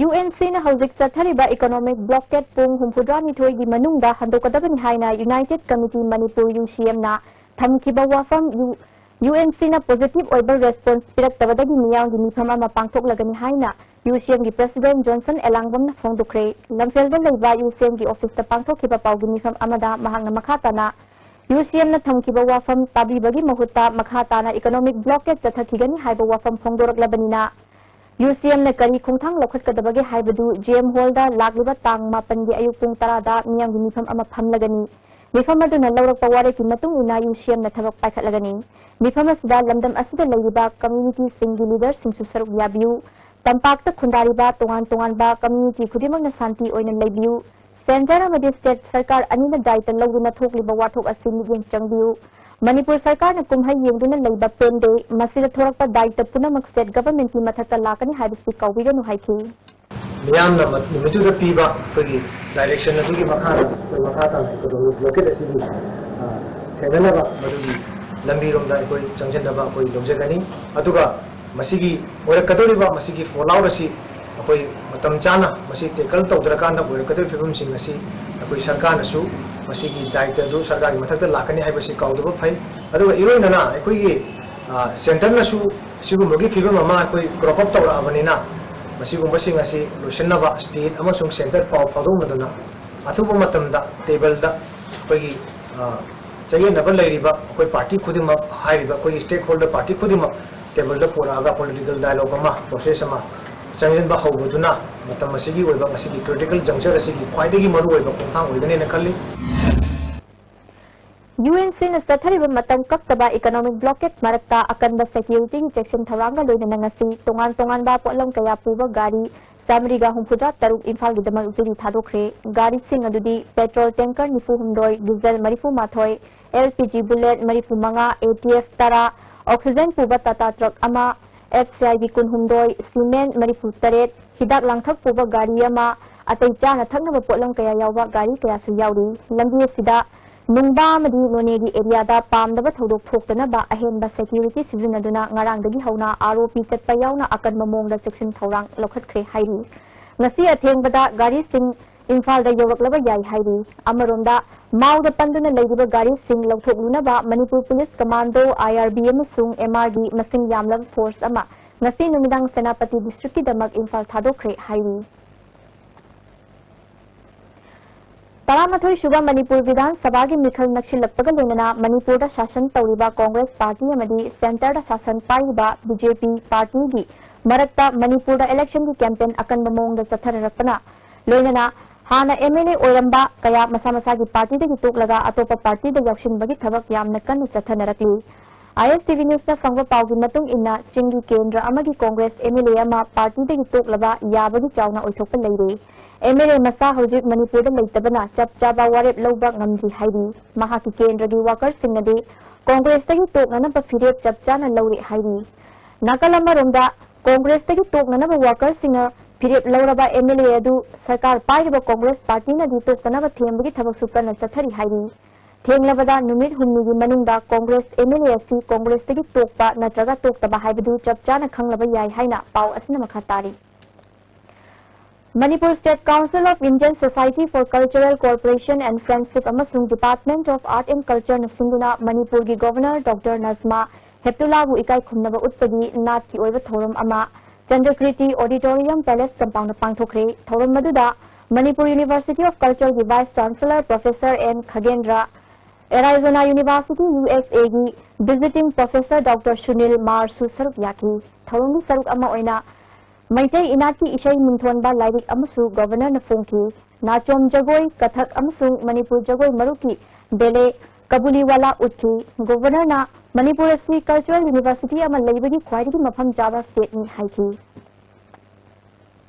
UNCꯅ ꯍꯧꯖꯤꯛ ꯆꯠꯊꯔꯤꯕ economic blockade ꯄꯨꯡ ꯍꯨꯝꯐꯨꯇꯔꯥꯅꯤꯊꯣꯏꯒꯤ ꯃꯅꯨꯡꯗ ꯍꯟꯗꯣꯛꯀꯗꯕꯅꯤ ꯍꯥꯏꯅ United Committee Manipur, UCMꯅ ꯊꯝꯈꯤꯕ ꯋꯥꯐꯝ UNCꯅ positive ꯑꯣꯏꯕ response ꯄꯤꯔꯛꯇꯕꯗꯒꯤ ꯃꯤꯌꯥꯝꯒꯤ ꯃꯤꯐꯝ ꯑꯃ ꯄꯥꯡꯊꯣꯛꯂꯒꯅꯤ ꯍꯥꯏꯅ UCMꯒꯤ President Johnson ꯑꯦꯂꯥꯡꯕꯝꯅ ꯐꯣꯡꯗꯣꯛꯈ꯭ꯔꯦ꯫ ꯂꯝꯐꯦꯜꯗ ꯂꯩꯕ UCMꯒꯤ officeꯇ ꯄꯥꯡꯊꯣꯛꯈꯤꯕ ꯄꯥꯎꯒꯤ ꯃꯤꯐꯝ ꯑꯃꯗ ꯃꯍꯥꯛꯅ ꯃꯈꯥ ꯇꯥꯅ UCMꯅ ꯊꯝꯈꯤꯕ ꯋꯥꯐꯝ ꯇꯥꯕꯤꯕꯒꯤ ꯃꯍꯨꯠꯇ ꯃꯈꯥ ꯇꯥꯅ economic blockade ꯆꯠꯊꯈꯤꯒꯅꯤ ꯍꯥꯏꯕ ꯋꯥꯐꯝ ꯐꯣꯡꯗꯣꯔꯛꯂꯕꯅꯤꯅ UCMꯅ ꯀꯔꯤ ꯈꯣꯡꯊꯥꯡ ꯂꯧꯈꯠꯀꯗꯕꯒꯦ ꯍꯥꯏꯕꯗꯨ GM Hallꯗ ꯂꯥꯛꯂꯤꯕ ꯇꯥꯡ ꯃꯥꯄꯟꯒꯤ ꯑꯌꯨꯛ ꯄꯨꯡ ꯇꯔꯥꯗ ꯃꯤꯌꯥꯝꯒꯤ ꯃꯤꯐꯝ ꯑꯃ ꯐꯝꯂꯒꯅꯤ꯫ ꯃꯤꯐꯝ ꯑꯗꯨꯅ ꯂꯧꯔꯛꯄ ꯋꯥꯔꯦꯞꯀꯤ ꯃꯇꯨꯡ ꯏꯟꯅ UCMꯅ ꯊꯕꯛ ꯄꯥꯏꯈꯠꯂꯒꯅꯤ꯫ ꯃꯤꯐꯝ ꯑꯁꯤꯗ ꯂꯝꯗꯝ ꯑꯁꯤꯗ ꯂꯩꯔꯤꯕ communityꯁꯤꯡꯒꯤ leaderꯁꯤꯡꯁꯨ ꯁꯔꯨꯛ ꯌꯥꯕꯤꯌꯨ꯫ ꯇꯝꯄꯥꯛꯇ ꯈꯨꯟꯗꯥꯔꯤꯕ ꯇꯣꯉꯥꯟ ꯇꯣꯉꯥꯟꯕ community ꯈꯨꯗꯤꯡꯃꯛꯅ ꯁꯥꯟꯇꯤ ꯑꯣꯏꯅ ꯂꯩꯕꯤꯌꯨ꯫ Centre ꯑꯃꯗꯤ state ꯁꯔꯀꯥꯔ ꯑꯅꯤꯅ ꯗꯥꯏꯇ ꯂꯧꯗꯨꯅ ꯊꯣꯛꯂꯤꯕ ꯋꯥꯊꯣꯛ ꯑꯁꯤ ꯃꯤꯠꯌꯦꯡ ꯆꯪꯕꯤꯌꯨ꯫ ꯃꯅꯤꯄꯨꯔ ꯁꯔꯀꯥꯔꯅ ꯀꯨꯝꯍꯩ ꯌꯦꯡꯗꯨꯅ ꯂꯩꯕ ꯄꯦꯟꯗꯦ꯫ ꯃꯁꯤꯗ ꯊꯣꯔꯛꯄ ꯗꯥꯏꯇ ꯄꯨꯝꯅꯃꯛ state governmentꯀꯤ ꯃꯊꯛꯇ ꯂꯥꯛꯀꯅꯤ ꯍꯥꯏꯕꯁꯤ ꯀꯥꯎꯕꯤꯒꯅꯨ ꯍꯥꯏꯈꯤ꯫ ꯃꯤꯌꯥꯝꯅ ꯅꯨꯃꯤꯠꯇꯨꯗ ꯄꯤꯕ ꯑꯩꯈꯣꯏꯒꯤ direction ꯑꯗꯨꯒꯤ ꯃꯈꯥꯗ ꯑꯩꯈꯣꯏ ꯃꯈꯥ ꯇꯥꯅ economic blockade ꯑꯁꯤꯒꯤ ꯊꯦꯡꯅꯅꯕ ꯃꯗꯨꯒꯤ ꯂꯝꯕꯤꯔꯣꯝꯗ ꯑꯩꯈꯣꯏ ꯆꯪꯁꯤꯟꯅꯕ ꯑꯩꯈꯣꯏ ꯂꯧꯖꯒꯅꯤ꯫ ꯑꯗꯨꯒ ꯃꯁꯤꯒꯤ ꯑꯣꯏꯔꯛꯀꯗꯧꯔꯤꯕ ꯃꯁꯤꯒꯤ fallout ꯑꯁꯤ ꯑꯩꯈꯣꯏ ꯃꯇꯝ ꯆꯥꯅ ꯃꯁꯤ tackle ꯇꯧꯗ꯭ꯔꯀꯥꯟꯗ ꯑꯣꯏꯔꯛꯀꯗꯧꯔꯤꯕ ꯐꯤꯕꯝꯁꯤꯡ ꯑꯁꯤ ꯑꯩꯈꯣꯏ ꯁꯔꯀꯥꯔꯅꯁꯨ ꯃꯁꯤꯒꯤ ꯗꯥꯏꯇ ꯑꯗꯨ ꯁꯔꯀꯥꯔꯒꯤ ꯃꯊꯛꯇ ꯂꯥꯛꯀꯅꯤ ꯍꯥꯏꯕꯁꯤ ꯀꯥꯎꯗꯕ ꯐꯩ꯫ ꯑꯗꯨꯒ ꯏꯔꯣꯏꯅꯅ ꯑꯩꯈꯣꯏꯒꯤ centreꯅꯁꯨ ꯁꯤꯒꯨꯝꯕꯒꯤ ꯐꯤꯕꯝ ꯑꯃ ꯑꯩꯈꯣꯏ ꯀ꯭ꯔꯣꯞ ꯑꯞ ꯇꯧꯔꯛꯑꯕꯅꯤꯅ, ꯃꯁꯤꯒꯨꯝꯕꯁꯤꯡ ꯑꯁꯤ ꯂꯣꯏꯁꯤꯟꯅꯕ ꯁ꯭ꯇꯦꯠ ꯑꯃꯁꯨꯡ ꯁꯦꯟꯇꯔ ꯄꯥꯎ ꯐꯥꯎꯗꯣꯛꯅꯗꯨꯅ ꯑꯊꯨꯕ ꯃꯇꯝꯗ ꯇꯦꯕꯜꯗ ꯑꯩꯈꯣꯏꯒꯤ, ꯑ, ꯆꯌꯦꯠꯅꯕ ꯂꯩꯔꯤꯕ ꯑꯩꯈꯣꯏ ꯄꯥꯔꯇꯤ ꯈꯨꯗꯤꯡꯃꯛ, ꯍꯥꯏꯔꯤꯕ ꯑꯩꯈꯣꯏꯒꯤ ꯁ꯭ꯇꯦꯛ ꯍꯣꯜꯗꯔ ꯄꯥꯔꯇꯤ ꯈꯨꯗꯤꯡꯃꯛ ꯇꯦꯕꯜꯗ ꯄꯨꯔꯛꯑꯒ ꯄꯣꯂꯤꯇꯤꯀꯦꯜ ꯗꯥꯏꯂꯣꯒ ꯑꯃ, ꯄ꯭ꯔꯣꯁꯦꯁ ꯑꯃ ꯆꯪꯁꯤꯟꯕ ꯍꯧꯕꯗꯨꯅ ꯃꯇꯝ ꯑꯁꯤꯒꯤ ꯑꯣꯏꯕ ꯉꯁꯤꯒꯤ ꯀ꯭ꯔꯤꯇꯤꯀꯦꯜ ꯖꯪꯆꯔ ꯑꯁꯤꯒꯤ ꯈ꯭ꯋꯥꯏꯗꯒꯤ ꯃꯔꯨꯑꯣꯏꯕ ꯈꯣꯡꯊꯥꯡ ꯑꯣꯏꯒꯅꯦꯅ ꯈꯜꯂꯤ꯫ ꯌꯨ ꯑꯦꯟ ꯁꯤꯅ ꯆꯠꯊꯔꯤꯕ ꯃꯇꯝ ꯀꯛꯇꯕ ꯏꯀꯣꯅꯣꯃꯤꯛ ꯕ꯭ꯂꯣꯀꯦꯠ ꯃꯔꯛꯇ ꯑꯀꯟꯕ ꯁꯦꯀ꯭ꯌꯨꯔꯤꯇꯤꯒꯤ ꯆꯦꯛꯁꯤꯟ ꯊꯧꯔꯥꯡꯒ ꯂꯣꯏꯅꯅ ꯉꯁꯤ ꯇꯣꯉꯥꯟ ꯇꯣꯉꯥꯟꯕ ꯄꯣꯠꯂꯝ ꯀꯌꯥ ꯄꯨꯕ ꯒꯥꯔꯤ ꯆꯥꯃꯔꯤꯒ ꯍꯨꯝꯐꯨꯇꯔꯥ ꯇꯔꯨꯛ ꯏꯝꯐꯥꯜꯒꯤꯗꯃꯛ ꯖꯤꯔꯤ ꯊꯥꯗꯣꯛꯈ꯭ꯔꯦ꯫ ꯒꯥꯔꯤꯁꯤꯡ ꯑꯗꯨꯗꯤ ꯄꯦꯇ꯭ꯔꯣꯜ ꯇꯦꯡꯀꯔ ꯅꯤꯐꯨ ꯍꯨꯝꯗꯣꯏ, ꯗꯤꯖꯜ ꯃꯔꯤꯐꯨ ꯃꯥꯊꯣꯏ, ꯑꯦꯜ ꯄꯤ ꯖꯤ ꯕꯨꯂꯦꯠ ꯃꯔꯤꯐꯨ ꯃꯉꯥ, ꯑꯦ ꯇꯤ ꯑꯦꯐ ꯇꯔꯥ, ꯑꯣꯛꯁꯤꯖꯦꯟ ꯄꯨꯕ ꯇꯥꯇꯥ ꯇ꯭ꯔꯛ ꯑꯃ, ꯑꯦꯐ ꯁꯤ ꯑꯥꯏꯒꯤ ꯀꯨꯟ ꯍꯨꯝꯗꯣꯏ, ꯁꯤꯃꯦꯟ ꯃꯔꯤꯐꯨ ꯇꯔꯦꯠ, ꯍꯤꯗꯥꯛ ꯂꯥꯡꯊꯛ ꯄꯨꯕ ꯒꯥꯔꯤ ꯑꯃ, ꯑꯇꯩ ꯆꯥꯅ ꯊꯛꯅꯕ ꯄꯣꯠꯂꯝ ꯀꯌꯥ ꯌꯥꯎꯕ ꯒꯥꯔꯤ ꯀꯌꯥꯁꯨ ꯌꯥꯎꯔꯤ꯫ ꯂꯝꯕꯤ ꯑꯁꯤꯗ ꯅꯨꯡꯕꯥ ꯑꯃꯗꯤ ꯅꯣꯅꯦꯒꯤ ꯑꯦꯔꯤꯌꯥꯗ ꯄꯥꯝꯗꯕ ꯊꯧꯗꯣꯛ ꯊꯣꯛꯇꯅꯕ ꯑꯍꯦꯟꯕ ꯁꯦꯀ꯭ꯌꯨꯔꯤꯇꯤ ꯁꯤꯖꯤꯟꯅꯗꯨꯅ ꯉꯔꯥꯡꯗꯒꯤ ꯍꯧꯅ ꯑꯥꯔ ꯑꯣ ꯄꯤ ꯆꯠꯄ ꯌꯥꯎꯅ ꯑꯀꯟꯕ ꯃꯑꯣꯡꯗ ꯆꯦꯛꯁꯤꯟ ꯊꯧꯔꯥꯡ ꯂꯧꯈꯠꯈ꯭ꯔꯦ ꯍꯥꯏꯔꯤ꯫ ꯉꯁꯤ ꯑꯊꯦꯡꯕꯗ ꯒꯥꯔꯤꯁꯤꯡ ꯏꯝꯐꯥꯜꯗ ꯌꯧꯔꯛꯂꯕ ꯌꯥꯏ ꯍꯥꯏꯔꯤ꯫ ꯑꯃꯔꯣꯝꯗ, ꯃꯥꯎꯗ ꯄꯟꯗꯨꯅ ꯂꯩꯔꯤꯕ ꯒꯥꯔꯤꯁꯤꯡ ꯂꯧꯊꯣꯛꯂꯨꯅꯕ ꯃꯅꯤꯄꯨꯔ ꯄꯨꯂꯤꯁ ꯀꯃꯥꯟꯗꯣ, ꯑꯥꯏ ꯑꯥꯔ ꯕꯤ ꯑꯃꯁꯨꯡ ꯑꯦꯝ ꯑꯥꯔꯒꯤ ꯃꯁꯤꯡ ꯌꯥꯝꯂꯕ ꯐꯣꯔꯁ ꯑꯃ ꯉꯁꯤ ꯅꯨꯃꯤꯗꯥꯡ ꯁꯦꯅꯥꯄꯇꯤ ꯗꯤꯁꯇ꯭ꯔꯤꯛꯀꯤꯗꯃꯛ ꯏꯝꯐꯥꯜ ꯊꯥꯗꯣꯛꯈ꯭ꯔꯦ ꯍꯥꯏꯔꯤ꯫ ꯇꯔꯥꯃꯥꯊꯣꯏ ꯁꯨꯕ ꯃꯅꯤꯄꯨꯔ ꯕꯤꯙꯥꯟ ꯁꯚꯥꯒꯤ ꯃꯤꯈꯜ ꯅꯛꯁꯤꯜꯂꯛꯄꯒ ꯂꯣꯏꯅꯅ ꯃꯅꯤꯄꯨꯔꯗ ꯁꯥꯁꯟ ꯇꯧꯔꯤꯕ ꯀꯣꯡꯒ꯭ꯔꯦꯁ ꯄꯥꯔꯇꯤ ꯑꯃꯗꯤ ꯁꯦꯟꯇꯔꯗ ꯁꯥꯁꯟ ꯄꯥꯏꯔꯤꯕ ꯕꯤ ꯖꯦ ꯄꯤ ꯄꯥꯔꯇꯤꯒꯤ ꯃꯔꯛꯇ ꯃꯅꯤꯄꯨꯔꯗ ꯏꯂꯦꯛꯁꯟꯒꯤ ꯀꯦꯝꯄꯦꯟ ꯑꯀꯟꯕ ꯃꯑꯣꯡꯗ ꯆꯠꯊꯅꯔꯛꯄꯅ ꯂꯣꯏꯅꯅ ꯍꯥꯟꯅ ꯑꯦꯝ ꯑꯦꯜ ꯑꯦ ꯑꯣꯏꯔꯝꯕ ꯀꯌꯥ ꯃꯁꯥ ꯃꯁꯥꯒꯤ ꯄꯥꯔꯇꯤꯗꯒꯤ ꯇꯣꯛꯂꯒ ꯑꯇꯣꯞꯄ ꯄꯥꯔꯇꯤꯗ ꯌꯥꯎꯁꯤꯟꯕꯒꯤ ꯊꯕꯛ ꯌꯥꯝꯅ ꯀꯟꯅ ꯆꯠꯊꯅꯔꯛꯂꯤ꯫ ꯑꯥꯏ ꯑꯦꯁ ꯇꯤ ꯚꯤ ꯅ꯭ꯌꯨꯁꯅ ꯐꯪꯕ ꯄꯥꯎꯒꯤ ꯃꯇꯨꯡ ꯏꯟꯅ, ꯆꯤꯡꯒꯤ ꯀꯦꯟꯗ꯭ꯔ ꯑꯃꯒꯤ ꯀꯣꯡꯒ꯭ꯔꯦꯁ ꯑꯦꯝ ꯑꯦꯜ ꯑꯦ ꯑꯃ ꯄꯥꯔꯇꯤꯗꯒꯤ ꯇꯣꯛꯂꯕ ꯌꯥꯕꯒꯤ ꯆꯥꯎꯅ ꯑꯣꯏꯊꯣꯛꯄ ꯂꯩꯔꯦ꯫ ꯑꯦꯝ ꯑꯦꯜ ꯑꯦ ꯃꯁꯥ ꯍꯧꯖꯤꯛ ꯃꯅꯤꯄꯨꯔꯗ ꯂꯩꯇꯕꯅ ꯆꯞ ꯆꯥꯕ ꯋꯥꯔꯦꯞ ꯂꯧꯕ ꯉꯝꯗ꯭ꯔꯤ ꯍꯥꯏꯔꯤ꯫ ꯃꯍꯥꯛꯀꯤ ꯀꯦꯟꯗ꯭ꯔꯒꯤ ꯋꯥꯀꯔꯁꯤꯡꯅꯗꯤ ꯀꯣꯡꯒ꯭ꯔꯦꯁꯇꯒꯤ ꯇꯣꯛꯅꯅꯕ ꯐꯤꯔꯦꯞ ꯆꯞ ꯆꯥꯅ ꯂꯧꯔꯦ ꯍꯥꯏꯔꯤ꯫ ꯅꯥꯀꯜ ꯑꯃꯔꯣꯝꯗ, ꯀꯣꯡꯒ꯭ꯔꯦꯁꯇꯒꯤ ꯇꯣꯛꯅꯅꯕ ꯋꯥꯀꯔꯁꯤꯡꯅ ꯐꯤꯔꯦꯞ ꯂꯧꯔꯕ ꯑꯦꯝ ꯑꯦꯜ ꯑꯦ ꯑꯗꯨ ꯁꯔꯀꯥꯔ ꯄꯥꯏꯔꯤꯕ ꯀꯣꯡꯒ꯭ꯔꯦꯁ ꯄꯥꯔꯇꯤꯅꯗꯤ ꯇꯣꯛꯇꯅꯕ ꯊꯦꯝꯕꯒꯤ ꯊꯕꯛꯁꯨ ꯀꯟꯅ ꯆꯠꯊꯔꯤ ꯍꯥꯏꯔꯤ꯫ ꯊꯦꯡꯂꯕꯗ ꯅꯨꯃꯤꯠ ꯍꯨꯝꯅꯤꯒꯤ ꯃꯅꯨꯡꯗ ꯀꯣꯡꯒ꯭ꯔꯦꯁ ꯑꯦꯝ ꯑꯦꯜ ꯑꯦ ꯑꯁꯤ ꯀꯣꯡꯒ꯭ꯔꯦꯁꯇꯒꯤ ꯇꯣꯛꯄ ꯅꯠꯇ꯭ꯔꯒ ꯇꯣꯛꯇꯕ ꯍꯥꯏꯕꯗꯨ ꯆꯞ ꯆꯥꯅ ꯈꯪꯂꯕ ꯌꯥꯏ ꯍꯥꯏꯅ ꯄꯥꯎ ꯑꯁꯤꯅ ꯃꯈꯥ ꯇꯥꯔꯤ꯫ Manipur State Council of Indian Society for Cultural Cooperation and Friendship ꯑꯃꯁꯨꯡ Department of Art and Culture ꯅ ꯁꯤꯟꯗꯨꯅ ꯃꯅꯤꯄꯨꯔꯒꯤ ꯒꯣꯚꯔꯅꯔ ꯗꯣꯛꯇꯔ ꯅꯖꯃꯥ ꯍꯦꯞꯇꯨꯂꯥꯕꯨ ꯏꯀꯥꯏ ꯈꯨꯝꯅꯕ ꯎꯠꯄꯒꯤ ꯅꯥꯠꯀꯤ ꯑꯣꯏꯕ ꯊꯧꯔꯝ ꯑꯃ ꯆꯟꯗ꯭ꯔꯀ꯭ꯔꯤꯇꯤ Auditorium Palace ꯀꯝꯄꯥꯎꯟꯗ ꯄꯥꯡꯊꯣꯛꯈ꯭ꯔꯦ꯫ ꯊꯧꯔꯝ ꯑꯗꯨꯗ ꯃꯅꯤꯄꯨꯔ University of Culture ꯒꯤ Vice Chancellor Professor N ꯈꯒꯦꯟꯗ꯭ꯔ, Arizona University, U S A ꯒꯤ Visiting Professor Doctor ꯁꯨꯅꯤꯜ ꯃꯥꯔꯁꯨ ꯁꯔꯨꯛ ꯌꯥꯈꯤ꯫ ꯊꯧꯔꯝꯒꯤ ꯁꯔꯨꯛ ꯑꯃ ꯑꯣꯏꯅ ꯃꯩꯇꯩ ꯏꯅꯥꯠꯀꯤ ꯏꯁꯩ ꯃꯤꯡꯊꯣꯟꯕ ꯂꯥꯏꯔꯤꯛ ꯑꯃꯁꯨ Governor ꯅ ꯐꯣꯡꯈꯤ꯫ ꯅꯥꯆꯣꯝ ꯖꯒꯣꯏ, ꯀꯊꯛ ꯑꯃꯁꯨꯡ ꯃꯅꯤꯄꯨꯔ ꯖꯒꯣꯏ ꯃꯔꯨꯞꯀꯤ ballet ꯀꯕꯨꯂꯤꯋꯥꯂꯥ ꯎꯠꯈꯤ꯫ Governor ꯅ ꯃꯅꯤꯄꯨꯔ ꯑꯁꯤ cultural university ꯑꯃ ꯂꯩꯕꯒꯤ ꯈ꯭ꯋꯥꯏꯗꯒꯤ ꯃꯐꯝ ꯆꯥꯕ state ꯅꯤ ꯍꯥꯏꯈꯤ꯫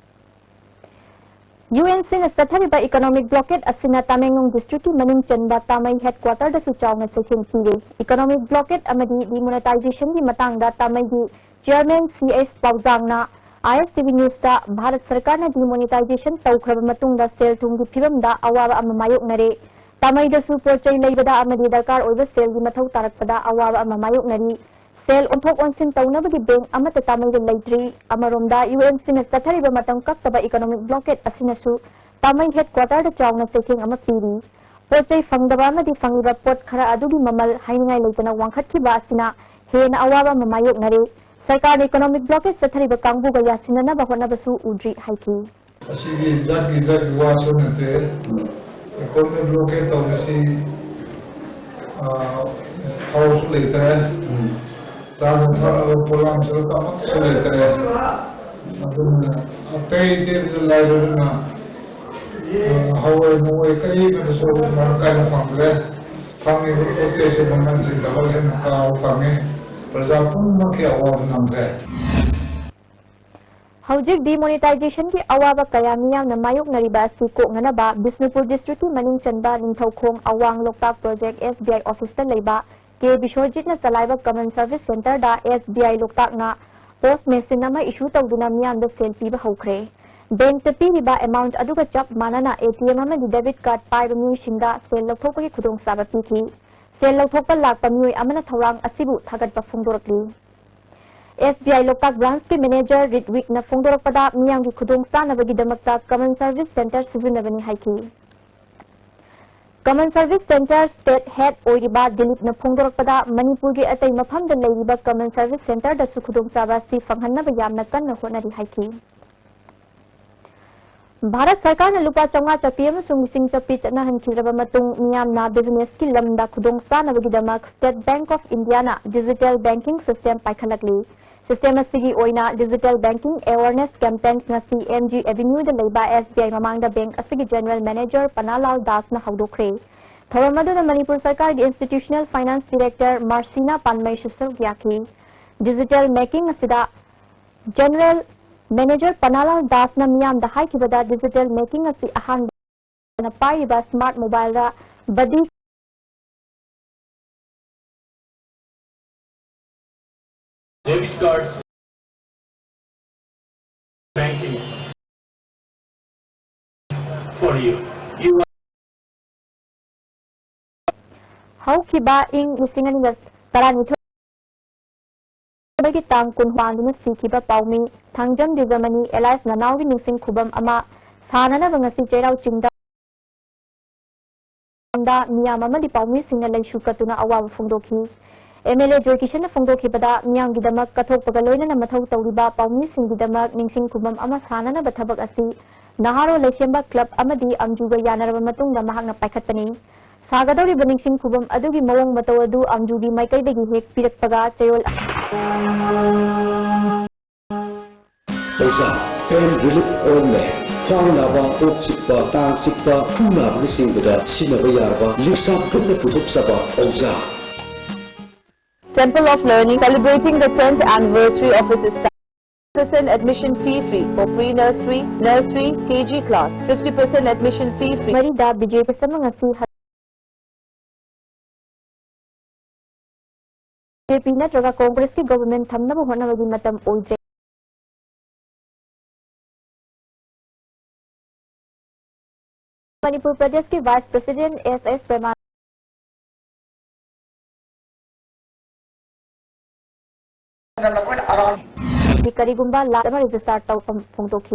U N C ꯅ ꯆꯠꯊꯔꯤꯕ economic blockade ꯑꯁꯤꯅ ꯇꯃꯦꯡꯂꯣꯡ district ꯀꯤ ꯃꯅꯨꯡ ꯆꯟꯕ ꯇꯥꯃꯩ headquarter ꯗꯁꯨ ꯆꯥꯎꯅ ꯆꯩꯊꯦꯡ ꯄꯤꯔꯦ꯫ Economic blockade ꯑꯃꯗꯤ demonetization ꯒꯤ ꯃꯇꯥꯡꯗ ꯇꯥꯃꯩꯒꯤ Chairman C S ꯄꯥꯎꯖꯥꯡꯅ I S T V News ꯇ ꯚꯥꯔꯠ ꯁꯔꯀꯥꯔꯅ demonetization ꯇꯧꯈ꯭ꯔꯕ ꯃꯇꯨꯡꯗ ꯁꯦꯜ ꯊꯨꯝꯒꯤ ꯐꯤꯕꯝꯗ ꯑꯋꯥꯕ ꯑꯃ ꯃꯥꯌꯣꯛꯅꯔꯦ꯫ ꯇꯥꯃꯩꯗꯁꯨ ꯄꯣꯠ ꯆꯩ ꯂꯩꯕꯗ ꯑꯃꯗꯤ ꯗꯔꯀꯥꯔ ꯑꯣꯏꯕ ꯁꯦꯜꯒꯤ ꯃꯊꯧ ꯇꯥꯔꯛꯄꯗ ꯑꯋꯥꯕ ꯑꯃ ꯃꯥꯌꯣꯛꯅꯔꯤ꯫ ꯁꯦꯜ ꯑꯣꯟꯊꯣꯛ ꯑꯣꯟꯁꯤꯟ ꯇꯧꯅꯕꯒꯤ bank ꯑꯃꯠꯇ ꯇꯥꯃꯩꯗ ꯂꯩꯇ꯭ꯔꯤ꯫ ꯑꯃꯔꯣꯝꯗ U N C ꯅ ꯆꯠꯊꯔꯤꯕ ꯃꯇꯝ ꯀꯛꯇꯕ economic blockade ꯑꯁꯤꯅꯁꯨ ꯇꯥꯃꯩ headquarter ꯗ ꯆꯥꯎꯅ ꯆꯩꯊꯦꯡ ꯑꯃ ꯄꯤꯔꯤ꯫ ꯄꯣꯠ ꯆꯩ ꯐꯪꯗꯕ ꯑꯃꯗꯤ ꯐꯪꯂꯤꯕ ꯄꯣꯠ ꯈꯔ ꯑꯗꯨꯒꯤ ꯃꯃꯜ ꯍꯥꯏꯅꯤꯡꯉꯥꯏ ꯂꯩꯇꯅ ꯋꯥꯡꯈꯠꯈꯤꯕ ꯑꯁꯤꯅ ꯍꯦꯟꯅ ꯑꯋꯥꯕ ꯑꯃ ꯃꯥꯌꯣꯛꯅꯔꯦ꯫ ꯁꯔꯀꯥꯔꯅ economic blockade ꯆꯠꯊꯔꯤꯕ ꯀꯥꯡꯕꯨꯒ ꯌꯥꯁꯤꯟꯅꯅꯕ ꯍꯣꯠꯅꯕꯁꯨ ꯎꯗ꯭ꯔꯤ ꯍꯥꯏꯈꯤ꯫ ꯑꯁꯤꯒꯤ ꯖꯥꯠꯀꯤ ꯖꯥꯠꯀꯤ ꯋꯥꯁꯨ ꯅꯠꯇꯦ꯫ Economic blockade ꯇꯧꯕꯁꯤ, ꯑ, ꯊꯥꯎꯁꯨ ꯂꯩꯇ꯭ꯔꯦ꯫ ꯆꯥꯅ ꯊꯛꯅꯕ ꯄꯣꯠꯂꯝꯁꯨ ꯑꯃꯠꯇꯁꯨ ꯂꯩꯇ꯭ꯔꯦ꯫ ꯑꯗꯨꯅ ꯑꯇꯩ ꯑꯇꯩꯗ ꯂꯥꯏꯔꯗꯅ, ꯑ, ꯍꯋꯥꯏ ꯅꯨꯡꯋꯥꯏ ꯀꯔꯤ ꯑꯃꯗꯁꯨ ꯃꯔꯥꯡ ꯀꯥꯏꯅ ꯐꯪꯗ꯭ꯔꯦ꯫ ꯐꯪꯉꯤꯕ ꯄꯣꯠ ꯆꯩꯁꯨ ꯃꯃꯜꯁꯤ double ꯍꯦꯟꯅ ꯀꯥꯕ ꯐꯪꯉꯤ꯫ ꯄ꯭ꯔꯖꯥ ꯄꯨꯝꯅꯃꯛꯀꯤ ꯑꯋꯥꯕ ꯅꯪꯈ꯭ꯔꯦ꯫ ꯍꯧꯖꯤꯛ demonetization ꯒꯤ ꯑꯋꯥꯕ ꯀꯌꯥ ꯃꯤꯌꯥꯝꯅ ꯃꯥꯌꯣꯛꯅꯔꯤꯕ ꯑꯁꯤ ꯀꯣꯛꯅꯅꯕ ꯕꯤꯁꯅꯨꯄꯨꯔ district ꯀꯤ ꯃꯅꯨꯡ ꯆꯟꯕ ꯅꯤꯡꯊꯧꯈꯣꯡ ꯑꯋꯥꯡ ꯂꯣꯛꯇꯥꯛ project S B I office ꯇ ꯂꯩꯕ ꯀꯦ ꯕꯤꯁ꯭ꯋꯖꯤꯠꯅ ꯆꯂꯥꯏꯕ common service centre the S B I ꯂꯣꯛꯇꯥꯛꯅ post machine ꯑꯃ issue ꯇꯧꯗꯨꯅ ꯃꯤꯌꯥꯝꯗ ꯁꯦꯜ ꯄꯤꯕ ꯍꯧꯈ꯭ꯔꯦ꯫ Bank ꯇ ꯄꯤꯔꯤꯕ amount ꯑꯗꯨꯒ ꯆꯞ ꯃꯥꯟꯅꯅ A T M ꯑꯃꯗꯤ debit card ꯄꯥꯏꯕ ꯃꯤꯑꯣꯏꯁꯤꯡꯗ ꯁꯦꯜ ꯂꯧꯊꯣꯛꯄꯒꯤ ꯈꯨꯗꯣꯡꯆꯥꯕ ꯄꯤꯈꯤ꯫ ꯁꯦꯜ ꯂꯧꯊꯣꯛꯄ ꯂꯥꯛꯄ ꯃꯤꯑꯣꯏ ꯑꯃꯅ ꯊꯧꯔꯥꯡ ꯑꯁꯤꯕꯨ ꯊꯥꯒꯠꯄ ꯐꯣꯡꯗꯣꯔꯛꯂꯤ꯫ S B I Loktak branch ꯀꯤ manager ꯔꯤꯠꯋꯤꯛꯅ ꯐꯣꯡꯗꯣꯔꯛꯄꯗ ꯃꯤꯌꯥꯝꯒꯤ ꯈꯨꯗꯣꯡ ꯆꯥꯅꯕꯒꯤꯗꯃꯛꯇ common service centre ꯁꯤꯖꯤꯟꯅꯕꯅꯤ ꯍꯥꯏꯈꯤ꯫ Common Service Centre State Head ꯑꯣꯏꯔꯤꯕ ꯗꯤꯂꯤꯞꯅ ꯐꯣꯡꯗꯣꯔꯛꯄꯗ, ꯃꯅꯤꯄꯨꯔꯒꯤ ꯑꯇꯩ ꯃꯐꯝꯗ ꯂꯩꯔꯤꯕ Common Service Centreꯗꯁꯨ ꯈꯨꯗꯣꯡꯆꯥꯕ ꯑꯁꯤ ꯐꯪꯍꯟꯅꯕ ꯌꯥꯝꯅ ꯀꯟꯅ ꯍꯣꯠꯅꯔꯤ ꯍꯥꯏꯈꯤ꯫ ꯚꯥꯔꯠ ꯁꯔꯀꯥꯔꯅ ꯂꯨꯄꯥ ꯆꯥꯝꯃꯉꯥ ꯆꯠꯄꯤ ꯑꯃꯁꯨꯡ ꯂꯤꯁꯤꯡ ꯆꯠꯄꯤ ꯆꯠꯅꯍꯟꯈꯤꯗ꯭ꯔꯕ ꯃꯇꯨꯡ, ꯃꯤꯌꯥꯝꯅ businessꯀꯤ ꯂꯝꯗ ꯈꯨꯗꯣꯡꯆꯥꯅꯕꯒꯤꯗꯃꯛ State Bank of Indiaꯅ digital banking system ꯄꯥꯏꯈꯠꯂꯛꯂꯤ꯫ System ꯑꯁꯤꯒꯤ ꯑꯣꯏꯅ digital banking awareness campaign ꯉꯁꯤ M G Avenueꯗ ꯂꯩꯕ S B I ꯃꯃꯥꯡꯗ bank ꯑꯁꯤꯒꯤ General Manager ꯄꯅꯥꯂꯥꯜ ꯗꯥꯁꯅ ꯍꯧꯗꯣꯛꯈ꯭ꯔꯦ꯫ ꯊꯧꯔꯝ ꯑꯗꯨꯗ ꯃꯅꯤꯄꯨꯔ ꯁꯔꯀꯥꯔꯒꯤ Institutional Finance Director ꯃꯥꯔꯁꯤꯅꯥ ꯄꯥꯟꯃꯩꯁꯨ ꯁꯔꯨꯛ ꯌꯥꯈꯤ꯫ Digital making ꯑꯁꯤꯗ General Manager ꯄꯅꯥꯂꯥꯜ ꯗꯥꯁꯅ ꯃꯤꯌꯥꯝꯗ ꯍꯥꯏꯈꯤꯕꯗ, digital making ꯑꯁꯤ ꯑꯍꯥꯟꯕ ꯄꯥꯏꯔꯤꯕ smart mobileꯗ buddy Debit cards, banking for you. You ꯍꯧꯈꯤꯕ ꯏꯪ ꯂꯤꯁꯤꯡ ꯑꯅꯤꯒ ꯇꯔꯥꯅꯤꯊꯣꯏ ꯒꯤ ꯇꯥꯡ ꯀꯨꯟ ꯄꯥꯟꯗꯨꯅ ꯁꯤꯈꯤꯕ ꯄꯥꯎꯃꯤ ꯊꯥꯡꯖꯝ ꯗꯤꯖꯃꯅꯤ alias ꯅꯅꯥꯎꯒꯤ ꯅꯤꯡꯁꯤꯡ ꯈꯨꯕꯝ ꯑꯃ ꯁꯥꯅꯅꯕ ꯉꯁꯤ ꯆꯩꯔꯥꯎ ꯆꯤꯡꯗ ꯃꯤꯌꯥꯝ ꯑꯃꯗꯤ ꯄꯥꯎꯃꯤꯁꯤꯡꯅ ꯂꯩꯁꯨ ꯀꯠꯇꯨꯅ ꯑꯋꯥꯕ ꯐꯣꯡꯗꯣꯛꯈꯤ꯫ M L A ꯖꯣꯏꯀꯤꯁꯟꯅ ꯐꯣꯡꯗꯣꯛꯈꯤꯕꯗ, ꯃꯤꯌꯥꯝꯒꯤꯗꯃꯛ ꯀꯠꯊꯣꯛꯄꯒ ꯂꯣꯏꯅꯅ ꯃꯊꯧ ꯇꯧꯔꯤꯕ ꯄꯥꯎꯃꯤꯁꯤꯡꯒꯤꯗꯃꯛ ꯅꯤꯡꯁꯤꯡ ꯈꯨꯕꯝ ꯑꯃ ꯁꯥꯅꯅꯕ ꯊꯕꯛ ꯑꯁꯤ ꯅꯍꯥꯔꯣꯜ ꯂꯩꯁꯦꯝꯕ club ꯑꯃꯗꯤ ꯑꯝꯖꯨꯒ ꯌꯥꯅꯔꯕ ꯃꯇꯨꯡꯗ ꯃꯍꯥꯛꯅ ꯄꯥꯏꯈꯠꯄꯅꯤ꯫ ꯁꯥꯒꯗꯧꯔꯤꯕ ꯅꯤꯡꯁꯤꯡ ꯈꯨꯕꯝ ꯑꯗꯨꯒꯤ ꯃꯑꯣꯡ ꯃꯇꯧ ꯑꯗꯨ ꯑꯝꯖꯨꯒꯤ ꯃꯥꯏꯀꯩꯗꯒꯤ ꯍꯦꯛ ꯄꯤꯔꯛꯄꯒ ꯆꯌꯣꯜ ꯑꯣꯖꯥ, pain relief ointment, ꯈ꯭ꯋꯥꯡ ꯅꯥꯕ, ꯀꯣꯛ ꯆꯤꯛꯄ, ꯇꯥꯡ ꯆꯤꯛꯄ, ꯈꯨ ꯅꯥꯕꯅꯆꯤꯡꯕꯗ ꯁꯤꯖꯤꯟꯅꯕ ꯌꯥꯔꯕ ꯂꯤꯛꯁꯥꯞ ꯒ꯭ꯔꯨꯞꯅ ꯄꯨꯊꯣꯛꯆꯕ ꯑꯣꯖꯥ꯫ Temple of Learning celebrating the tenth anniversary of its establishment. Percent admission fee free for pre-nursery, nursery, K G class. Fifty percent admission fee free. ꯃꯔꯤꯗ B J P ꯁꯃ ꯉꯁꯤ ꯍ-, B J P ꯅꯠꯇ꯭ꯔꯒ Congressꯀꯤ government ꯊꯝꯅꯕ ꯍꯣꯠꯅꯕꯒꯤ ꯃꯇꯝ ꯑꯣꯏꯗ꯭ꯔꯦ꯫ ꯃꯅꯤꯄꯨꯔ ꯄ꯭ꯔꯗꯦꯁꯀꯤ Vice President S S ꯄ꯭ꯔꯦꯃꯥ ꯀꯔꯤꯒꯨꯝꯕ ꯂꯥꯈ ꯑꯃ register ꯇꯧꯐꯝ ꯐꯣꯡꯗꯣꯛꯈꯤ꯫